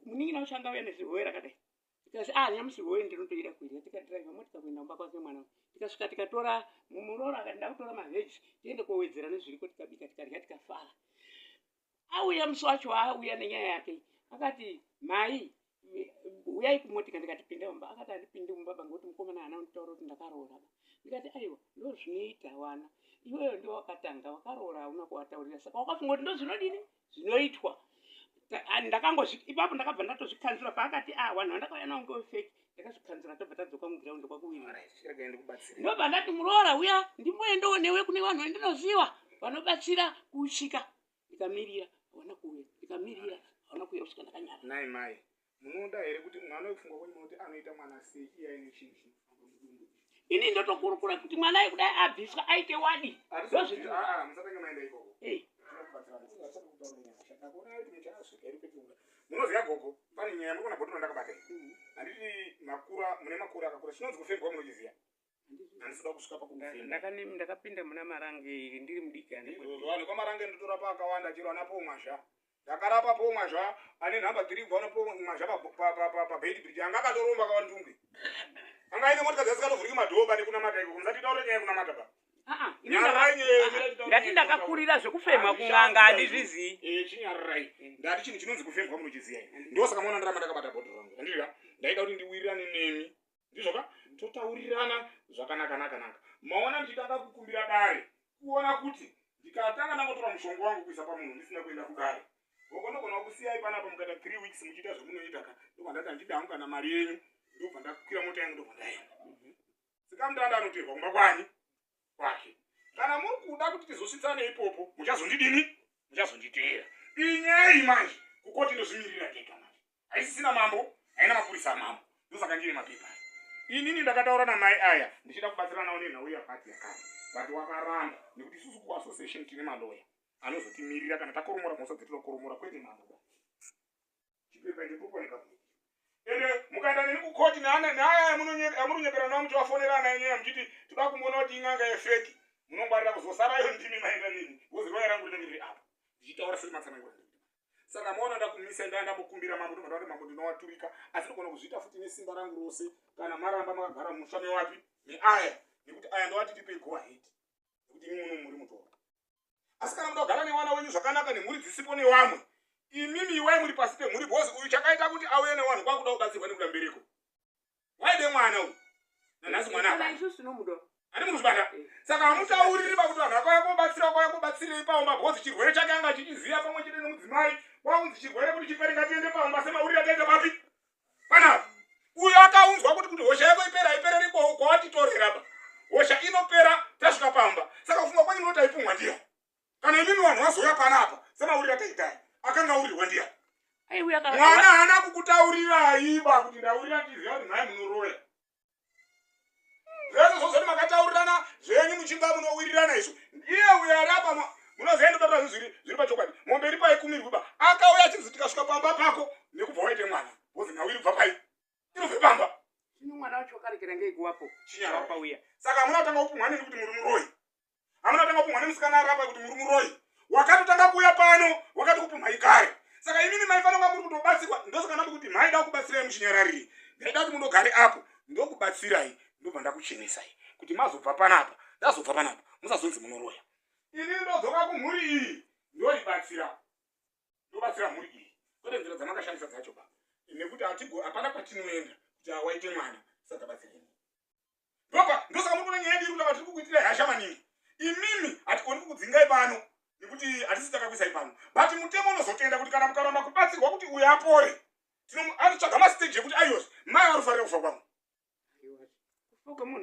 Munin'ina wacho angauya nezihove rakadai. Tikati, "Ah, nyamusi hove ndinotoida kuidya." Tikadhiraivha motika kuenda kumba kwake mwana uyu. Tikasvika, tikatora mumuroro, akati, "Ndakutora mavheji, tiende kowedzera nezviriko." Tikabika, tikarya, tikafara. Auya musi wacho, auya nenyaya yake, akati, "Mai, uyai kumotika." Ndikati, "Pinda mumba." Akati, "Handipindi mumba ba, ngekuti mukomana haana kunditaura kuti ndakaroora ba." Ndikati, "Aiwa, ndo zvinoita wana. Iweyo ndo wakatanga wakaroora, hauna kuwataurira, saka wakafunga kuti ndo zvinodini, zvinoitwa." Ndakangozvi ipapo ndakabva ndatozvikanzura. Paakati, "A, vanhu vandakauya navo ngevefake," ndakazvikanzura. Tobva tadzoka mugiraundi kwakuwirira. Chiregai ndikubatsire. Ndobva ndati, "Muroora, uya ndimboendawo newe kune vanhu vandinoziva vanobatsira kuuchika." Ndikamirira, hawana kuuya. Ndikamirira, hawana kuuya kusvika ndakanyara. Nai mai, munoda here kuti mwana wepfungwa kwenyu, munoti anoita mwana sei iye aine chinhu chinofamba mudumbu? Ini ndotokurukura kuti mwana ayi kudai abviswa aite wadi. Aa, musatange maenda ikoko. Munoziva gogo, pane nyaya muri kuona bhotoro ndakabata iyi. Handiti makura, mune makore akakura, chinonzi kufembwa munochiziva? Handisida kusvika pakufemba. Ndakapinda muna Marange ndiri mudiki, handiko. Vanhu kwaMarange ndotorapa akawanda, chero ana Paul Mwazha ndakarapa. Paul Mwazha ane nhamba 3 kubva Paul Mwazha paBeitbridge, anga akatoromba kawandungwe, anga aine motika dzasikatovhuriki madhoo nekunamata ikoko. Musati taure nyaya yekunamata ba. Ah, ah, ini Nyararai nyaya, mira titaure ndati nyaya. Ndakakurira zvekufema kun'anga, handizvizii. Chinyararai. Ndati chinhu chinonzi kufembwa munochiziva here? Ndosaka maona ndaramba ndakabata bhodhoro rangu, handika? Ndaida kuti ndiwirirane nemi, ndizvoka, totaurirana zvakanaka naka naka. Maona ndichitanga kukumbira dare kuona kuti ndikatanga ndangotora mushonga wangu kuisa pamunhu ndisina kuenda kudare, gogo ndogona kusiyai panapa mukaita 3 weeks muchiita zvamunoita ka. Ndobva ndati handidi hangu kana mari yenyu, ndobva ndakwira mota yangu, ndobva ndaenda. Sika mutanda anotirwa kumba kwani kwake. Kana muri kuda kuti tizosvitsane ipopo, muchazondidini? Muchazonditeera. Inyaya iyi manje kukoti ndozvimirira ndega manje, haisisina mambo, haina mapurisa amambo. Ndosaka ndine mapepa. Inini ndakataura namai aya ndichida kubatsira nawo nenhau yakati yakati, but wakaramba nekuti isusu kuassociation tine maloya anozotimirira kana takoromora mhosva dzetinokoromora, kwete mambo ba. Chipepa icho tiri ende mukaenda neni kukoti neaya yamunonyepera nawo muchivafonera ana enyaya muchiti toda kumboona kuti in'anga yefake, munongwarira kuzosarayo ndimi maenda neni, because roya rangu rinenge riri apa ndichitaura serimatsanangura. Saka maona ndakumisa, ndaa ndambokumbira mambo, ndobva ndati, "Mambo, ndinowaturika, asi ndogona kuzviita futi nesimba rangu rose kana maramba makagara musha mewapi meaya, nekuti aya ndowati tipe go ahead, nekuti imi muno muri mutora. Asi kana muda kugara nevana wenyu zvakanaka nemhuri dzisipo nevamwe, imimi iwai muri pasi pemhuri, because uyu chakaita kuti auye nevanhu kwakuda kubatsirwa nekuda mbereko. Waide mwana uyu, nanhasi mwana Kana hapana." isusu tinomuda. Handi muzvibata? Saka hamutauriri pakuti vanhu vakauya kobatsira, kwauya kobatsirei paumba? Because chirwere chake anga achichiziva pamwe chete nemudzimai. Kwaunzi chirwere kuti chipere, ngatiende paumba semauriri ataita papi panapa. Uyo akaunzwa kuti hosha yako ipere, haipereri kwawatitorera ba. Hosha inopera tasvika pamba. Saka kufunga kwenyu munoti aipumwa ndiyo? Kana imimi vanhu vazouya panapa semauriri ataitai, akanga aurirwa ndiya? Aiuya Mwana haana kukutaurirai ba kuti ndaurira ndichiziva kuti mhai munoroya. Zvese zvozoti makataurirana zvenyu muchinga munowirirana izvo. Iye uyo ari apa, munoziva, ndotaura zvinhu zviri pachokwadi. Mombe iri paikumirwi ba. Akauya achinzi tikasvika pamba pako nekubva waite mwana, wozi nhau iri kubva pai? Inobve pamba. Zvino mwana wacho wakarekera ngei kuwapo? Chinyarara. Wapauya. Saka hamuna kutanga kupumwa neni kuti muri muroyi, hamuna kutanga kupumwa nemusikana ari apa kuti muri muroyi. Wakatotanga kuuya pano wakati kupumhai kare. Saka imimi maifanira kunga muri kutobatsirwa. Ndosaka ndati kuti maida kubatsirai muchinyarariri. Ndaida kuti mundogare apo ndokubatsirai ndobva ndakuchenesai kuti mazobva panapa ndazobva panapa musazonzi munoroya. Ini ndodzoka kumhuri iyi ndoibatsira ndobatsira mhuri iyi kwete nzira dzamakashandisa dzacho ba nekuti hatigo hapana kwatinoenda kuti awaite mwana satabatsireni ndopa ndosaka muri kuona nyaya yedu iri kutanga tiri kukuitirai hasha maningi imimi hatigoni kukudzingai pano nekuti hatisi takakuisai pano but mutemo unozotenda kuti kana mukaramba kubatsirwa kuti uyo apore anotsvaga mastage ekuti aios mai varufarira kufa kwangu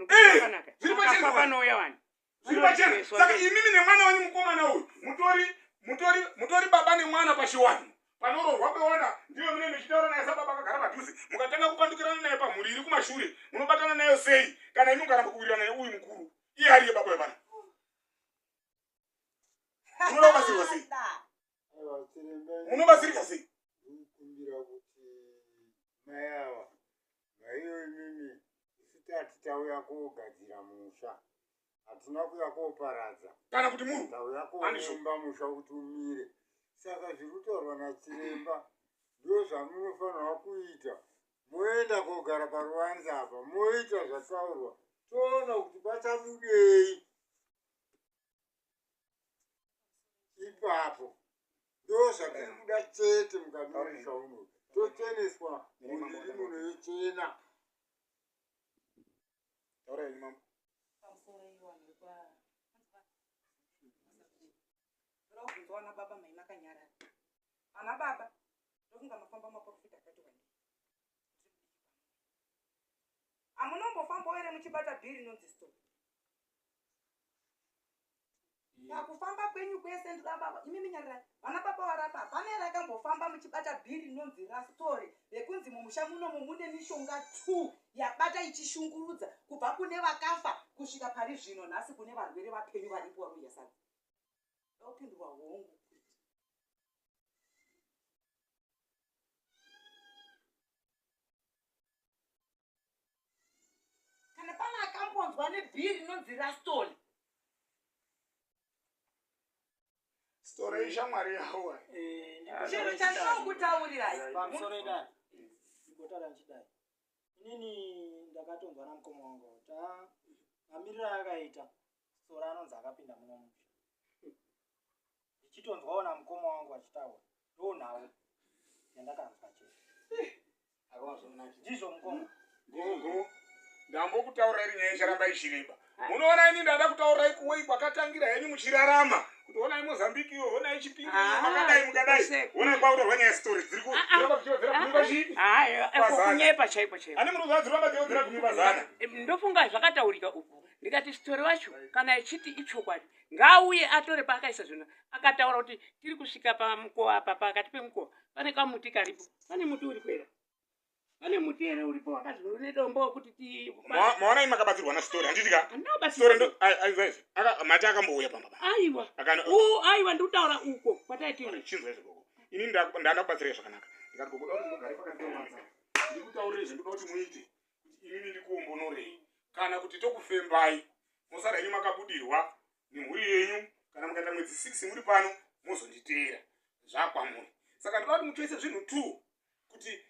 eh, zviri pachena zviri pachena saka imimi nemwana wenyu mukomana uyu mutori mutori mutori baba nemwana pachiwanhu panoroorwa kwewana ndiyo mune michitaura naye sababa akagara padhuze mukatanga kupandukirana naye pamhuri iri kumashure munobatana nayo sei kana imi mukaramba kuwirirana neuyu mukuru iye ariye baba wevana munoda kubatsirwa sei munobatsirika sei kumbira kuti mai ava maiyo imimi isu tati tauya kogadzira musha hatina kuya koparadza kana kuti muru tauya koumba musha kuti umire saka zviri kutaurwa nachiremba ndo zvamunofanirwa kuita moenda kogara paruvanze apa moita zvataurwa toona kuti pachabudei ipapo ndo zvatiri kuda chete mukati memusha uno tocheneswa muviri muno yochena Ana baba mai makanyarara. Ana baba ndofunga mafamba maprofita akati wandei. Amunombofambawo here muchibata bhiri rinonzi stop? Pakufamba kwenyu kwese ndoda baba imi minyarirai vana baba varapa hapana here akambofamba muchibata bhiri rinonzi rastore rekunzi mumusha munomu mune mishonga two yabata ichishungurudza kubva kune vakafa kusvika pari zvino nhasi kune varwere vapenyu varipo vari kudya sadza ndopindurwa hongu kana pane akambonzwa nebhiri rinonzi rastoli Story ishamwari yawo. Eh, chinhu chandinokutaurirai pamusoro idai ndikotaura ndichidai inini ndakatonzwa namukoma wangu kuti ah, mamiriro aakaita sora anonzi akapinda muno musha ndichitonzwawo namukoma wangu achitaura ndonhau yandakanzwa chete ndizvo mukoma Gogo, ndambokutaurirai iri nyaya icharamba ichireba. Munoona ini ndada kutaurirai kuwei kwakatangira henyu muchirarama. Kuti honai Mozambique iyo, honai Chipinge iyo, Ah, makadai mukadai. kose. Honai kwakutaurwa nyaya story dziri ku Ah, ah. dziramba dzichiwedzera gumi pachii. Hayi, Pazana. kunyepa chaipo chaipo Ane munoziva dziramba dzichiwedzera gumi pazana. Ndofunga zvakataurika uku ndikati sitori wacho kana echiti ichokwadi ngaauye atore paakaisa zvinhu akataura kuti tiri kusvika pamukova apa pakati pemukova pane kamuti karipo pane muti uri kwera pane muti here uripo wakazi une dombo wekuti ti Maona imi makabatsirwa na story handiti ka? Handina Story kubatsirwa. ndo mati akambouya pamba pa. Aiwa. Akano Aiwa ndikutaura uko kwataitira. Chinzwa izvo gogo. Ini ndanda kubatsirai zvakanaka. Ndikati gogo dai ndogare pakati pewanza. Ndikutaurire zvandinoda kuti muite. Kuti inini ndikuombonorei. Kana kuti tokufembai. Mosara henyu makabudirwa nemhuri yenyu kana mukaita mwedzi 6 muri pano mozonditeera zvakwamuri. Saka ndoda kuti mutoise zvinhu 2 kuti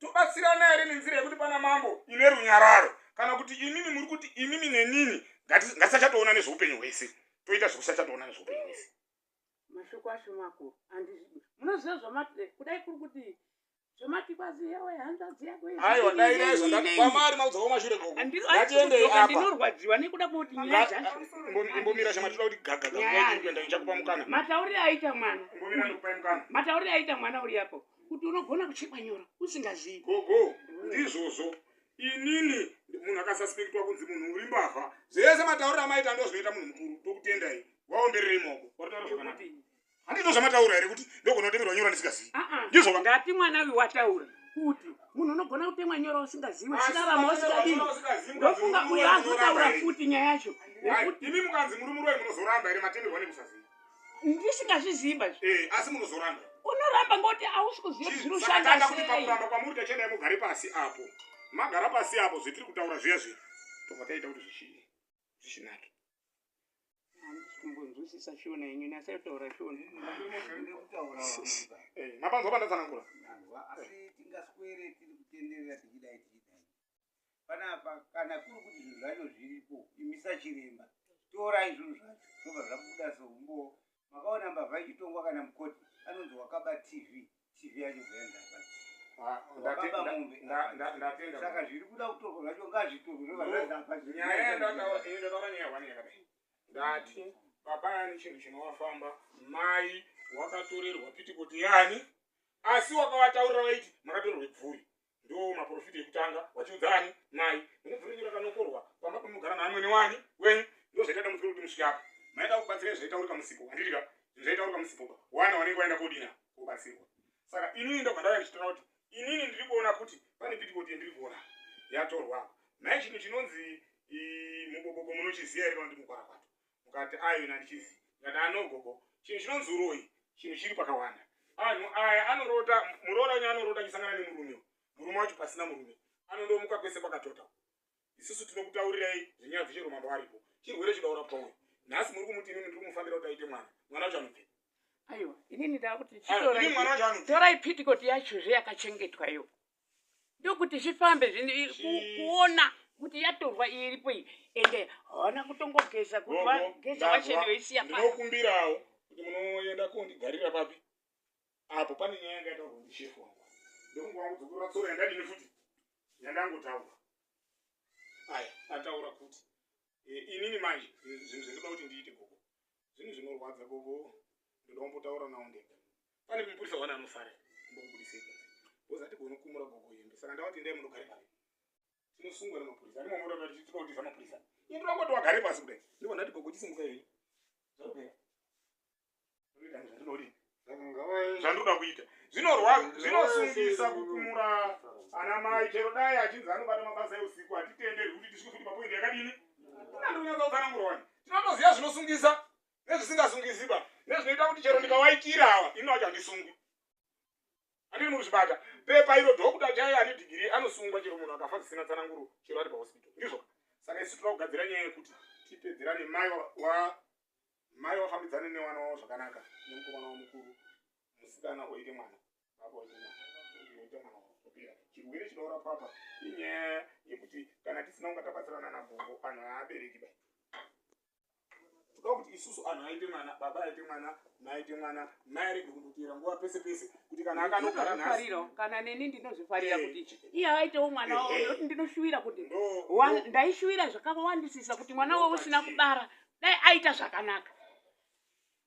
tobatsirana here nenzira yekuti pana mambo ine runyararo kana kuti imimi muri kuti imimi nenini ngatisachatoona nezveupenyu hwese toita zvekusachatoona nezveupenyu hwese. Mashoko acho makuru handizvi munoziva zvamati kudai kuri kuti zvamati kwazi yewe hanzvadzi yako Aiwa dai dai zvandati kwamari maudza kwamashure gogo ngatiendei apa Ndinorwadziwa nekuda kwekuti nyaya dzacho Imbomira shama toda kuti gaga gaga kuenda ndichakupa mukana Mataurire aita mwana Imbomira ndikupai mukana Mataurire aita mwana uri apo kuti unogona kuchekwa nyora usingazivi Gogo ndizvozvo inini munhu akasuspectwa kunzi munhu uri mbavha zvese matauriro amaita ndozvinoita munhu mukuru tokutendai waombererei maoko waritaura zvakanaka handizvo zvamataura here kuti ndogona kutemerwa nyora ndisingazivi ndizvo ka Ndati mwana uyu wataura kuti munhu unogona kutemwa nyora usingazivi uchirarama usingadini ndofunga uyo azotaura futi nyaya yacho yekuti Imi mukanzi muri muroyi munozoramba here matemerwa nekusaziva Ndisingazviziva izvi. Eh, asi munozoramba. Unoramba ngoti hausi kuziva kuti zviri Saka kushanda tanda kuti sei. pakuramba kwamuri tachiendai mugare pasi apo. Magara pasi apo zvetiri kutaura zviya zviya. Tobva taita kuti zvichinake. Handisi kumbonzwisisa shona yenyu nyasai kutaura shona. Eh, mapanzwa pandatsanangura. Asi tingaswere tiri kutenderera tichidai tichidai. Panapa kana kuri kuti zvinhu zvacho zviripo, imi sachiremba torai zvinhu zvacho zvobva zvabuda seumbowo. Makaona mbavha ichitongwa kana mukoti anonzi wakaba TV, TV yacho bva yanzi hapana. Wakaba mombe Ndatenda. Saka zviri kuda kutorwa zvacho ngazvitorwe zvobva zvanzi hapana. Nyaya yandataura ini, ndataura nyaya one yakadai. Ndati baba yani chinhu chinovafamba, mai wakatorerwa pitikoti yani, asi wakavataurira vaiti makatorerwa bvuri. Ndo maprofita ekutanga wachiudza ani mai mune bvuri renyu rakanokorwa pamba pamunogara naamwene wani wenyu. Ndo zvaita dambudziko rekuti musvike apa maida kubatsira zvaitaurika musipo, handitika zvinhu zvaitaurika musipo pa wana wanenge waenda kodina kobatsirwa. Saka inini ndobva ndauya ndichitaura kuti inini ndiri kuona kuti pane pitikoti yandiri kuona yatorwa apa. Nhai, chinhu chinonzi mubobobo munochiziva here kana kuti mukwarakwato? Mukati ayo ina ndichiziva. Ndikati anogogo, chinhu chinonzi uroyi chinhu chiri pakawanda. Anhu aya anorota, muroora wenyu anorota achisangana nemurume, murume wacho pasina murume, anondomuka kwese kwakatota. Isusu tinokutaurirai zvinyadzi chero mambo aripo. Chirwere chinoda kurapwa uyu. Nhasi muri kumuti inini ndiri kumufambira kuti aite mwana, mwana wacho anobve Aiwa, inini ndakuti Ah, ini mwana wacho anobve. Torai pitikoti yachozve yakachengetwa iyo, ndokuti zvifambe kuona kuti yatorwa iyi iripo iyi, ende hawana kutongogeza kuti Gogo, vageza ndazwa. wachene veisiya pano. Ndinokumbirawo kuti munoenda kondigarira papi apo pane nyaya yanga yataurwa ndishefu wangu. Ndokunge wangu dzokorora tsoro yandadini futi yandangotaura aya ataura kuti inini manje zvinhu zvendinoda kuti ndiite gogo, zvinhu zvinorwadza gogo, ndoda kumbotaura nawo ndega. Pane mupurisa wana anosara mbokubudisei kunze because hatigoni kumura gogo hembe. Saka ndavati endai munogare papi, tinosungwa nemapurisa. Andimomota tinotiza mapurisa. Ini ndinongoti wagare pasi kudai, ndibva ndati gogo chisimuka iyoyi, zvapera. Zvandinodii? Saka ngavaende. Zvandinoda kuita zvinorwa, zvinosungisa kukumura ana mai. Chero dai achinzi anobata mabasa eusiku, hatitenderwi kuti tisvike futi papoindi yakadini. Kuna ndikunyatsa kutsanangura wani, tinotoziva zvinosungisa nezvisingasungisi ba, nezvinoita kuti chero ndikawaitira awa ini wacho handisungwi. Handini muzvibata pepa iro, doctor chaiye ane dhigiri anosungwa chero munhu akafa zvisina tsananguro, chero ari pahospital. Ndizvo saka isu toda kugadzira nyaya yekuti tipedzerane, mai wa mai wafambidzane newana wavo zvakanaka, nemukomana wamukuru, musikana oite mwana, baba oite mwana, oite mwana wavo, opera. Chirwere chinorapwa apa inyaya yekuti kana tisina kunga tabatsirana nagogo, anhu haabereki bai. Toda kuti isusu anhu aite mwana, baba aite mwana, mai aite mwana, mai arege kundoteera nguva pese pese kuti kana akanogara nhasi. Ndinozvifarirawo, kana neni ndinozvifarira kuti iye aitewo mwana wavo, nekuti ndinoshuwira kuti ndaishuwira zvakawandisisa kuti mwana wavo usina kubara dai aita zvakanaka.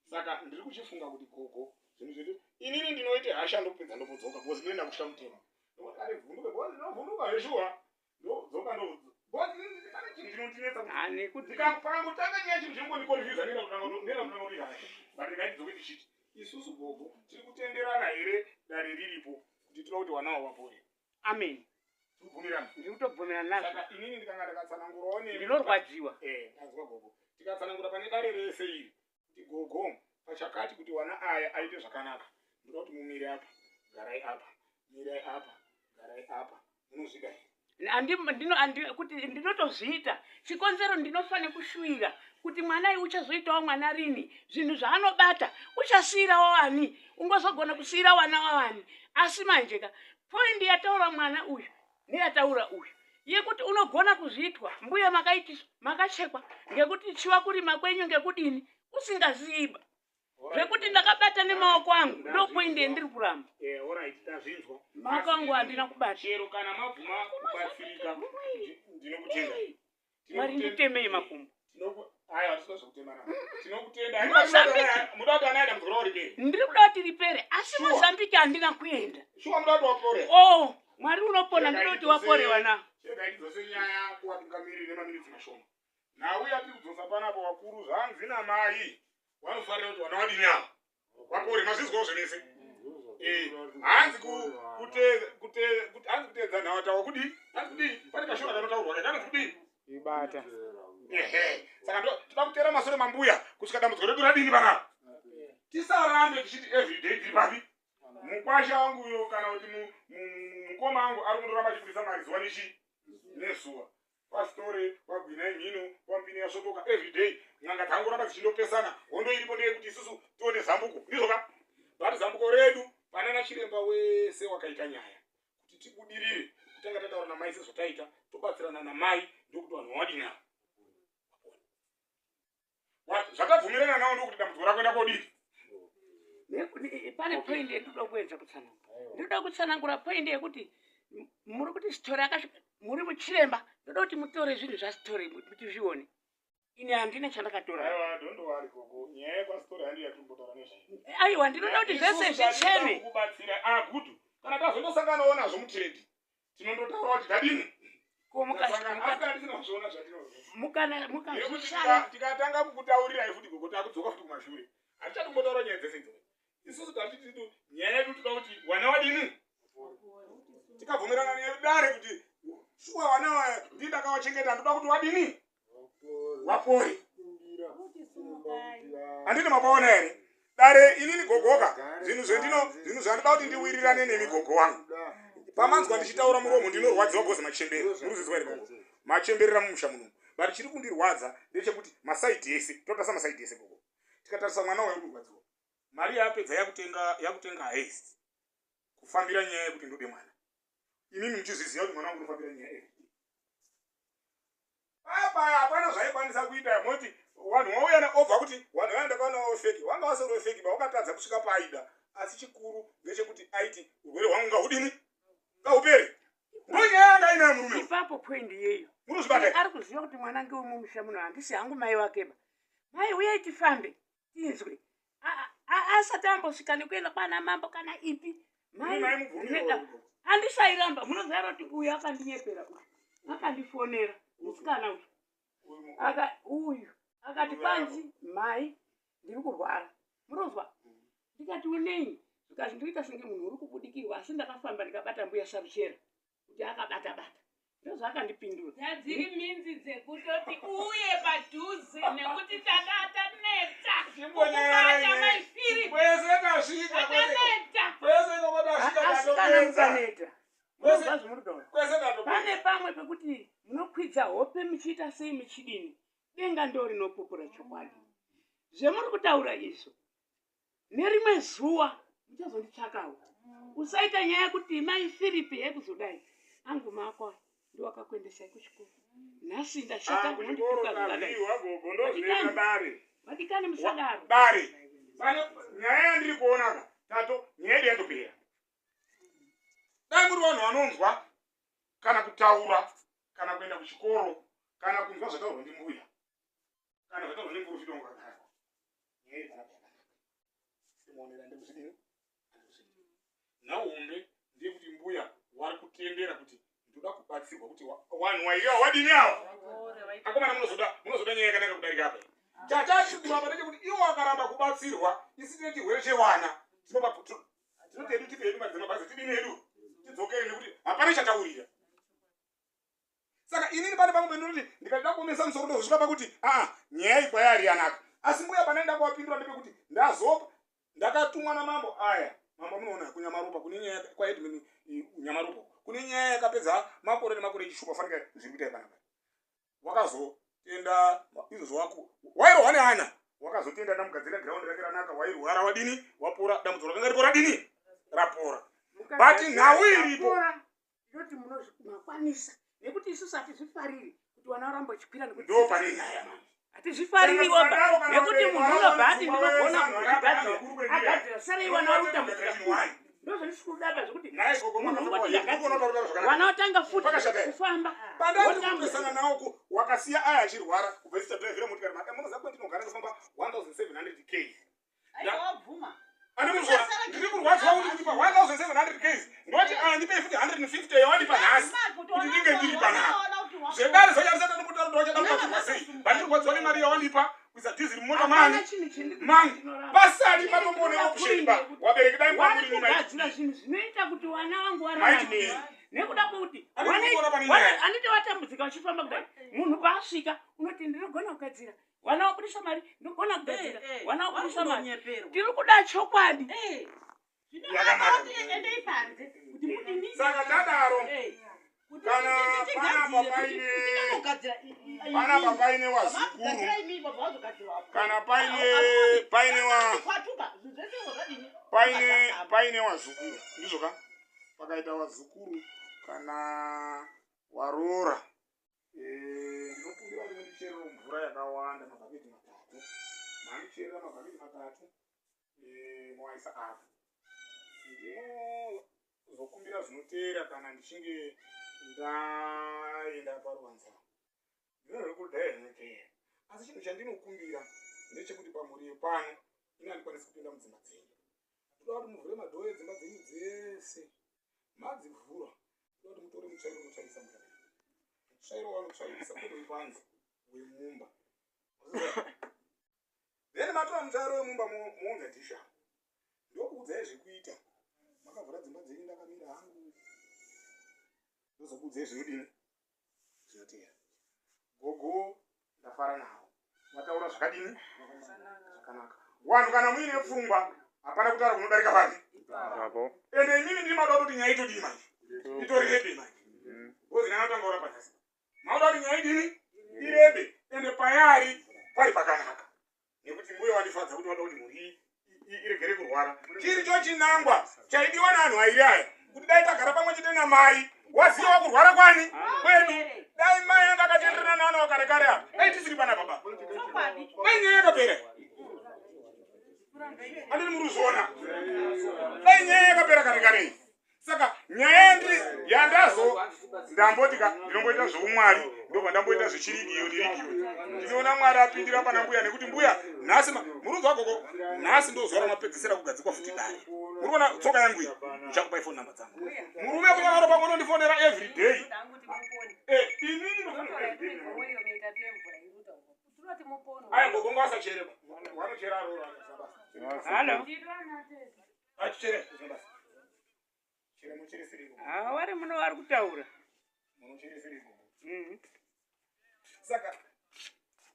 Saka ndiri kuchifunga kuti gogo, zvinhu zvedu, inini ndinoite hasha, ndopedza ndopodzoka because ndinoenda kutya mutemo. Ndokuti arivhunduke because ndinovhunduka zveshuwa, ndodzoka ndo because inini pane chinhu chinondinetsa kuti Ah, nekuti Pakangotanga nyaya chinhu chinongondikonfusa, ndinoenda kutanga kuita hasha. But ndikaidzoke ndichiti isusu gogo tiri kutenderana here, dare riripo, kuti tinoda kuti wana wavo vapore? Amen. Tiri kubvumirana? Ndiri kutobvumirana nazvo. Saka inini ndikanga ndakatsanangurawo nemi Ndinorwadziwa. Ndanzwa gogo. Tikatsanangura pane dare rese iri kuti gogo pachakati kuti wana aya aite zvakanaka, ndoda kuti mumire apa, garai apa, mirai apa, garai apa, munozvida here? Kuti ndinotozviita, chikonzero ndinofane kushuwira kuti mwana uyu uchazoitawo mwana rini, zvinhu zvaanobata uchasiyirawo wani, ungozogona kusiyira wana wawani. Asi manje ka point yataura mwana uyu neyataura uyu yekuti unogona kuzviitwa, mbuya makaitiswa, makachekwa ngekuti chiwa kurima kwenyu ngekudini usingaziiba zvekuti ndakabata nemaoko angu, ndo point yandiri kuramba. Alright, tazvinzwa. Maoko angu handina kubata. Chero kana mabvuma kubatsirika, ndinokutenda. Mwari nditemei makumbo. Aiwa, tisina zvekutemana. Tinokutenda. Mozambique. Muda kuti ana dambudziko ravo ripere? Ndiri kuda kuti ripere, asi Sure. Mozambique handina kuenda. Shuwa muda kuti wapore? Oh, Mwari unopona, ndinoti waporewa na Chegai tidzose nyaya kuvatungamiriri nemaminitsi mashoma. Nhau yatiri kudzosa panapa, wakuru, zvanzi namai vanofarira kuti vana vadini ava vapore. Mazvizwawo zvemese. Hanzi hanzi kuteedza nhawatawa kudii, hanzi kudii, pane kashora kanotaurwa kanonzi kudii? Ibata. Ehe, saka toda kuteera masoro mambuya kusvika dambudziko redu radini panapa. Tisarambe tichiti everyday tiri papi, mukwasha wangu uyo kana kuti mukoma wangu ari kundoramba achibudisa mari zuva nechi nezuva, pasitore wagwina imhino wambini yasvotoka everyday, n'anga dzangoramba dzichindopesana. Hondo iripo ndeyekuti isusu tione zambuko, ndizvo ka? But zambuko redu panana chiremba wese wakaita nyaya kuti tibudirire, kutanga tataura namai sezvataita. Tobatsirana namai ndokuti vanhu vawadini ava. Zvatabvumirana nawo ndokuti dambudziko rako enda kodii? Pane point yendinoda kuedza kutsanangura. Ndinoda kutsanangura point yekuti muri kuti story akasvika muri muchiremba ndoda kuti mutore zvinhu zvastory kuti zvione. Ini handina chandakatora. Aiwa, don't worry gogo. Nyaya yekwastory handiyo yatiri kumbotaura nezvayo. Aiwa, ndinoda kuti zvese zvichene. Kubatsira. Ah, good. Kana tazondosanganawo nazvo mutrade, tinondotaura kuti tadini. Ko Mukana mukazvishaya. Tikatanga kukutaurirai futi gogo takudzoka futi kumashure. Hatichadi kumbotaura nyaya dzese idzodzo. Isusu tati tidu nyaya yedu toda kuti wana wadini? Tikabvumirana nedare kuti shuwa wana waya ndii ndakawachengeta ndoda kuti wadini? Wapore. Handiti mapaona here? Dare inini gogoka zvinhu zvendino zvinhu zvandoda kuti ndiwirirane nemi gogo wangu. Pamanzwa ndichitaura muromo ndinorwadziwa because machembere. Murikuzvinzwa here gogo? Machemberera mumusha muno. But chiri kundirwadza ndechekuti masaidhi ese, totarisa masaidhi ese gogo. Tikatarisa mwana wayo kurwadziwa. Mari yaapedza yakutenga yakutenga haste. Kufambira nyaya yekuti ndode mwana. Inini muchizviziva kuti mwana wangu unofambira nyaya everyday. Paya paya hapana zvaikwanisa kuita moti vanhu vauya naobva kuti vanhu vaya ndakaona wefeki wanga vasiri wefeki ba wakatadza kusvika paaida asi chikuru ndechekuti aiti urwere hwangu ngahudini ngahupere ndonyaya yanga ainayo murume ipapo point iyeyo munozvibata ari kuziva kuti mwana ngewemumusha muno handisi hangu mai wakeba mai uyai tifambe tinzwe asati ambosvika nekuenda kwana mambo kana ipi mai handisairamba munoziva kuti uyu akandinyepera uyu akandifonera musikana uyu uyu akati kwanzi mai ndiri kurwara munozwa ndikati unei zvikati ndikuita senge munhu uri kubudikirwa asi ndakafamba ndikabata mbuya saruchera kuti akabata bata ndozvaakandipindura dzadziri minzi dzekutoti uye padhuze nekuti tanga taneta kubata maifiri taneta asi kana mukaneta munozwa zvamuri kutaura pane pamwe pekuti munokwidza hope muchiita sei muchidini denga ndo rinopupura chokwadi zvemuri kutaura izvo nerimwe zuva muchazonditsvakawo usaita nyaya yekuti mai firipi yekuzodai angu makwa ndiwakakuendesai kuchikoro nhasi ndashata ah, kuchikoro tavhiwa gogo ndozvinoita dare vadikani musadaro dare pane nyaya yandiri kuonaka tato nyaya yedu yatopera dai muri vanhu vanonzwa kana kutaura kana kuenda kuchikoro kana kunzwa zvataurwa ndimbuya kana zvataurwa nemuprofita wangu akanaka nyaya iri panapa yakanaka simuonera ndikuzvidini andikuzvidini nhau hombe ndeyekuti mbuya wari kutendera kuti ndoda kubatsirwa kuti wanhu wairiwa wadini awa akomana munozoda munozoda nyaya yakanaka kudarika apa chatachiri kuramba ndechekuti iwo akaramba kubatsirwa isi tine chirwere chewana tinopa tinoti hedu tipe hedu mari dzemabhazi tidini hedu tidzokere nekuti hapana chataurira saka inini pane pamwe pendinoti ndikatida kuomesa musoro ndozosvika pakuti aa nyaya iyi kwayari yanaka asi mbuya pandaenda kuvapindura ndepekuti ndazopa ndakatumwa namambo aya mambo munoona kunyamaropa kune nyaya kwaedmin nyamaropa kune nyaya yakapedza makore nemakore ichishupa fanika zviri kuita ipanapa wakazotenda izvozvo wako wairohwa neana wakazotenda ndamugadzira ground rake ranaka wairwara wadini wapora dambudziko rakanga ripo radini rapora but nhau iripo ndinoti munomakwanisa nekuti isusu hatizvifariri kuti wana varamba vachikwira nekuti ndo pane nyaya manje hatizvifariri waba nekuti munhu unobva ati ndinogona kuzvigadzira agadzira sarei wana vari kutambudzika ndozvandisi kudaba zvekuti munhu ungoti ndagadzira wana watanga futi kufamba pandandikupesana nawo ku wakasiya aya achirwara kubva isitadhaivhira motikari maka munoziva kwendinogara ndofamba 1700 k Andikuzwa ndiri kurwadziwa kuti kuti pa 1700 ks ndoti aya ndipei futi 150 yawandipa nhasi kuti ndinge ndiri panapa zvedare zvachandisati andikutaura kuti wachada kubatsirwa sei bandiri kurwadziwa nemari yawandipa kuisa dhiziri mumota mani mangu pasati matomboone option ba wabereki dai mwamurimugadzira zvinhu zvinoita kuti vana vangu vararame nekuda kwekuti anditi vatambudzika vachifamba kudai munhu paasvika unoti ndinogona kugadzira wana wabudisa mari ndogona kugadzira eh, eh. wana wabudisa mari tiri kuda chokwadi eh. saka tadaro kana panapa paine panapa paine wazukuru kana paine paine wa paine paine wazukuru ndizvo ka pakaita wazukuru kana Waroora. Eh, ndinokumbira kuti mundicherere mvura yakawanda mabhaketi matatu. Mandicherera mabhaketi matatu eh, moaisa apa. Ndinozokumbira zvinoteera kana ndichinge ndaenda paruvanze. Ndinozokudai zvinoteera. Asi chinhu chandinokumbira ndechekuti pamhuri yepano ini handikwanisi kupinda mudzimba dzenyu. Ndoda kuti muvhure madhoo edzimba dzenyu dzese. Madzivhura ndoda kuti mutore mutsvairo unotsvairisa mumba. Mutsvairo wanotsvairisa kwete wepanze wemumba. Then matora mutsvairo wemumba mounza dhisha. Ndokuudzai zvekuita. Makavhura dzimba dzenyu ndakamira hangu. Ndozokuudzai zvinodini? Zvinoteera. Gogo ndafara navo. Vataura zvakadini? Zvakanaka. Wanhu kana muine pfungwa hapana kutaura kunodarika papi. Ipapo. Ende imimi ndimi mada kuti nyaya itodii manje? Itorebe manje. Ngozi nana urapa nhasi. Mauda kuti nyaya idini? Irebe. Ende payari pari pakanaka. Nekuti mbuya wandifadza kuti wada kuti mhuri iregere kurwara. Chiri cho chinangwa chaidiwa naanhu airi aya kuti dai tagara pamwe chete namai waziva kurwara kwani kwedu. Dai mai anga akatenderana naana wakare kare apa dai tisiri pana baba. Dai nyaya yakapera. Andini muri kuzviona? Dai nyaya yakapera kare kare iyi. Saka nyaya yandiri yandazo ndamboti ka ndinomboita zveumwari ndobva ndamboita zvechirigiyo nirigiyo. Ndinoona Mwari apindira pana mbuya nekuti mbuya nhasi muri kunzwa gogo nhasi ndozuva ramapedzisira kugadzikwa futi dare. Muri kuona tsoka yangu iyi ndichakupai phone number dzangu. Murume kunyangaro pangu unondifonera every day. Inini ndofonera every day. Aya gogo ngavasachere. Vanochera aroora. Hello. Achichere zvisina basa. Chere mucheresere gogo. Ah, vari muno vari kutaura. Munocheresere gogo.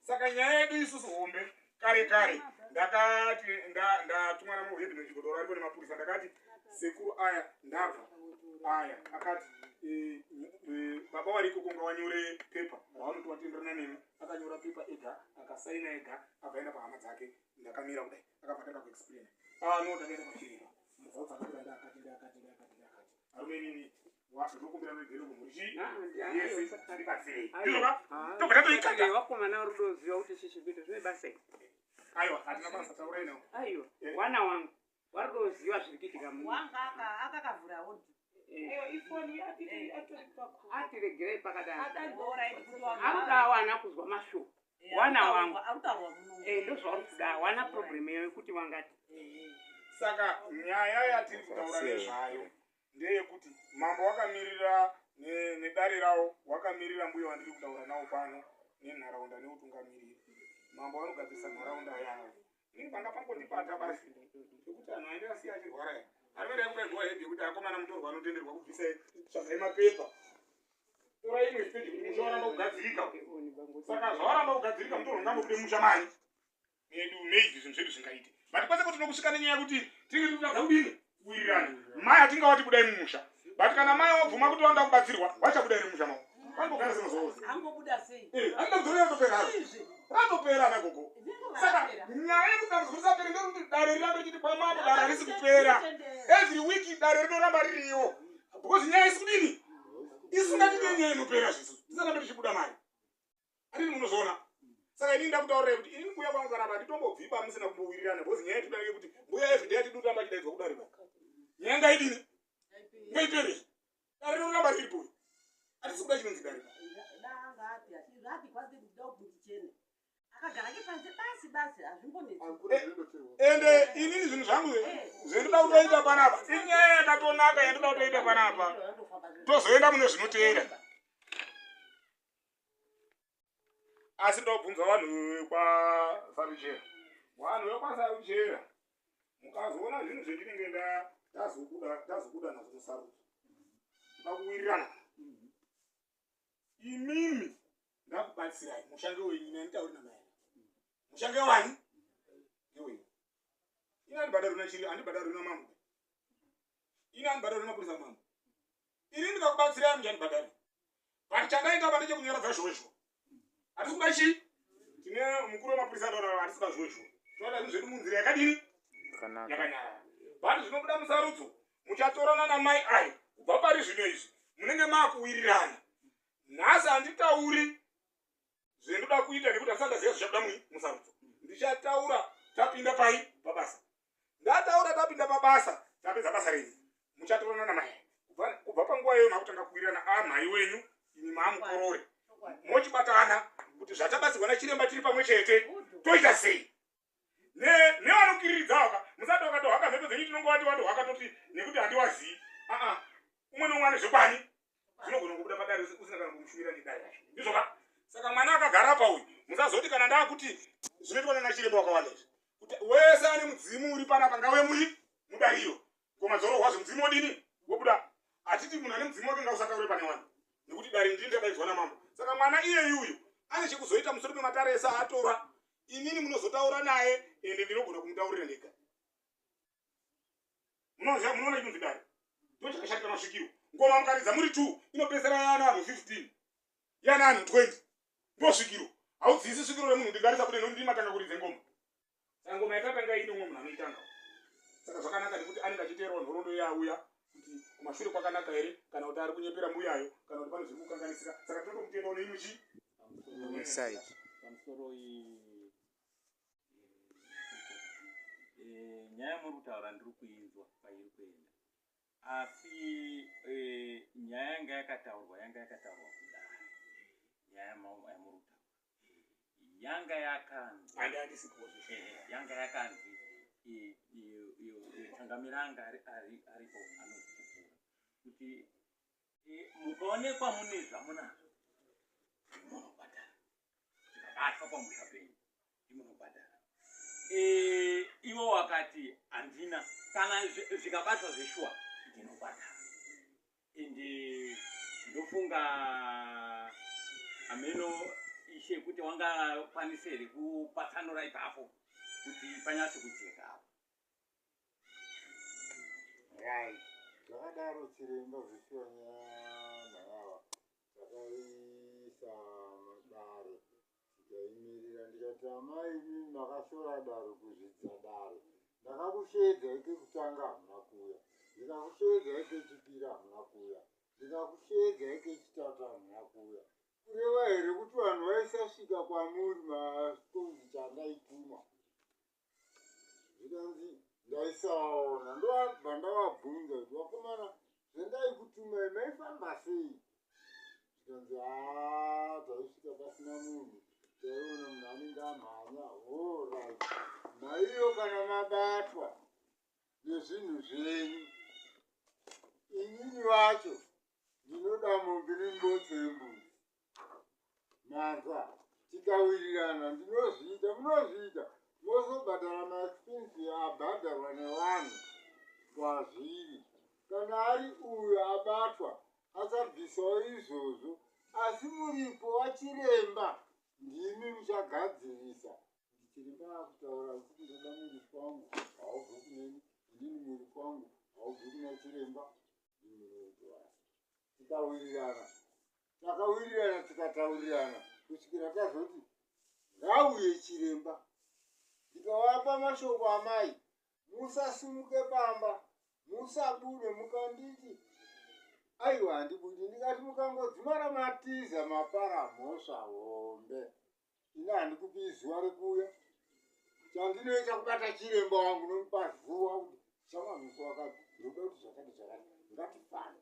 Saka nyaya yedu isusu hombe kare kare ndakati ndatumwa namuhedhi mechigodoro ariko nemapurisa ndakati sekuru aya ndabva aya akati baba vari ikoko ngavanyore pepa ravanoti watenderana nemi. Akanyora pepa ega akasaina ega abva aenda pahama dzake ndakamira kudai akabva atanga kuexplain. Ah no takaenda pachiremba. Mubva dzakapera ndakati ndakati ndakati ndakati. Arume inini ndinokumbira ruregerero kumhuri chii? Yes, ndibatsirei. Ndizvo ka? Tobva tatoikata. Vakomana vari kutoziva kuti chichi kuita zvine basa iri. Aiwa, hatina basa taurai nawo. Aiwa, wana wangu vari kutoziva zviri kuitika muno. Wanga akakavhura hodhi. Atiregerei pakadaro. Arikuda wana kuzwa mashoko. Wana wangu. Ndozvauri kuda. Wana problem yekuti wangati. Saka nyaya yatiri kutaura nezvayo ndeyekuti mambo wakamirira nedare rawo wakamirira mbuya wandiri kutaura nawo pano nenharaunda neutungamiriri. Mambo vanogadzirisa nharaunda yavo. Inini panga pangondibata basi nekuti anhu aende asiya achirwara aya. Ari kuenda kuda hedi yekuti akomana mutorwa anotenderwa kubvisa tsvagai mapepa. Torai imwe stage kuti musha waramba kugadzirika. Saka zvawaramba kugadzirika mutorwa ngambobude musha mani. Medu maybe zvinhu zvedu zvingaite. But kwese kuti tinokusvika nenyaya yekuti tinge tiri kutadza kudini kuwirirana. Mai hatingavati budai mumusha. But kana mai wabvuma kuti vanoda kubatsirwa vachabuda here mumusha mavo. Vangogara semazuva ose. Angobuda sei? Anoda kudzorera ratopera haro. Ratopera ana gogo. Saka nyaya yekuti dambudziko risapere ndekuti dare rirambe richiti kwamambo dare harisi kupera. Every week dare rinoramba ririyo. Because nyaya isi kudini? Isu ngatidei nyaya inopera zvisu. Tisarambe tichibuda mari. Handiti munozoona. Saka inini ndakutaurirai kuti inini kuuya kwangu kana handitombobviba musina kumbowirirana because nyaya yetinoda ngeyekuti mbuya every day atidi kuramba achidaidzwa kudare ba. Nyaya ngaidini? Ngaipere. Dare rinoramba riripo. Hatisi kuda chinonzi dare. Ende inini zvinhu zvangu zvendinoda kutoita panapa inyaya yakatonaka yandinoda kutoita panapa. Tozoenda mune zvinoteera. Asi ndobvunza vanhu vekwaSaruchera. Vanhu vekwaSaruchera mukazoona zvinhu zvendinenge ndazobuda nazvo musarudzo. Ndoda kuwirirana. Imimi ndakubatsirai mushange wenyu nanditauri namai. Mushange wani? Ngewenyu. Ini handibhadharwi nachiri, handibhadharwi namambo. Ini handibhadharwi nemapurisa mambo. Ini ndikakubatsirai muchandibhadhara. But chandaita apa ndechekunyora zvoizvo. Hatisi kuda chii? Tine mukuru wemapurisa ataura hatisi kuda zvoizvo. Tinoda zvinhu zvedu munzira yakadini? Yakanyarara. But zvinobuda musarudzo muchatorana namai ayo kubva pari zvino izvi munenge maakuwirirana. Nhasi handitauri zvendoda kuita nekuti handisati ndaziva zvichabuda musarudzo. Ndichataura tapinda pai pabasa. Ndataura tapinda pabasa, tapedza basa renyu. Muchatorana namai. Kubva panguva iyoyo makutanga kuwirirana amai wenyu imi maamukorore. Mochibatana kuti zvatabatsirwa nachiremba tiri pamwe chete toita sei? Nevanokiriridza waka musati wakatohaka mhepo dzenyu tinongovati watohaka toti nekuti handiwazii. Aa umwe neumwe ane zvekwani zvinogona kubuda padare usina kana kumushumira nedare racho ndizvoka. Saka mwana akagara apa uyu musazoti kana ndakuti zvinoitwa nana chiremba wakawanda izvi kuti wese ane mudzimu uri panapa ngauye muri mudariro ngoma dzorohwa zvemudzimu wodini wobuda. Hatiti munhu ane mudzimu wake ngausataure pane vanhu nekuti dare ndini ndadaidzwa namambo. Saka mwana iyeyu uyu ane chekuzoita musoro pematare ese atora inini munozotaura naye ende ndinogona kumutaurira ndega. Munoziva munoona chinonzi dare ndochakashatira masvikiro. Ngoma mukaridza muri 2 inopedzisira yana vanhu 15 yana vanhu 20 ndosvikiro. Haudziisi svikiro remunhu ndingarisa kuti nekuti ndimatanga kuridza ngoma. Saka ngoma yatatanga ine umwe munhu anoitanga. Saka zvakanaka nekuti anenge achiteerawo nhoroondo yauya kuti kumashure kwakanaka here kana kuti ari kunyepera mbuyayo kana kuti pane zviri kukanganisika. Saka tinotomutendawo neimwe chii? Pamusoro nyaya yamuri kutaura ndiri kuinzwa kwairi kuenda, asi nyaya yanga yakataurwa yanga yakataurwa kudare. Nyaya yamuri kutaura yanga yakanzi yanga yakanzi changamire anga aripo anozvipupura kuti mukaonekwa mune zvamunazvo munobhadhara, zvikabatwa pamusha penyu munobhadhara. Ivo wakati handina kana zvikabatwa zveshuwa ndinobhadhara. Ende ndofunga ameno ishe kuti wangakwanise here kupatsanura ipapo kuti panyatse kujeka apo. Right. Zvakadaro chiremba zveshuwa nyaya yava takaisa mudare tikaimirira ndikati amai imi makashora dare kuzvidza dare ndakakusheedzai kekutanga hamuna kuuya ndikakusheedzai kechipiri hamuna kuuya ndikakusheedzai kechitatu hamuna kuuya kureva here kuti vanhu vaisasvika kwamuri makonzi chandaituma zvikanzi ndaisaona ndobva ndavabvunza kuti vakomana zvandaikutumai maifamba sei zvikanzi haa taisvika pasina munhu taiona munhu anenge amhanya orit maiyo kana mabatwa nezvinhu zvenyu inini wacho ndinoda mombe nembotso yembudzi manzwa tikawirirana ndinozviita munozviita mozobhadhara maexpense abhadharwa nevanhu kwazviri kana ari uyo abatwa achabvisawo izvozvo asi muripo wachiremba ndimi muchagadzirisa chiremba akutaura kuti ndoda muripo wangu haubvi kuneni inini muripo wangu haubvi kuna chiremba tikawirirana takawirirana tikataurirana kusvikira tazoti ngauye chiremba ndikavapa mashoko amai musasimuke pamba musabude mukanditi aiwa handibudi ndikati mukangodzimara matiza mapara mhosva hombe ini handikupi zuva rekuuya chandinoita kubata chiremba wangu nomupa zuva kuti chamamisi wakati ndoda kuti zvakati zvakati ngatifambe.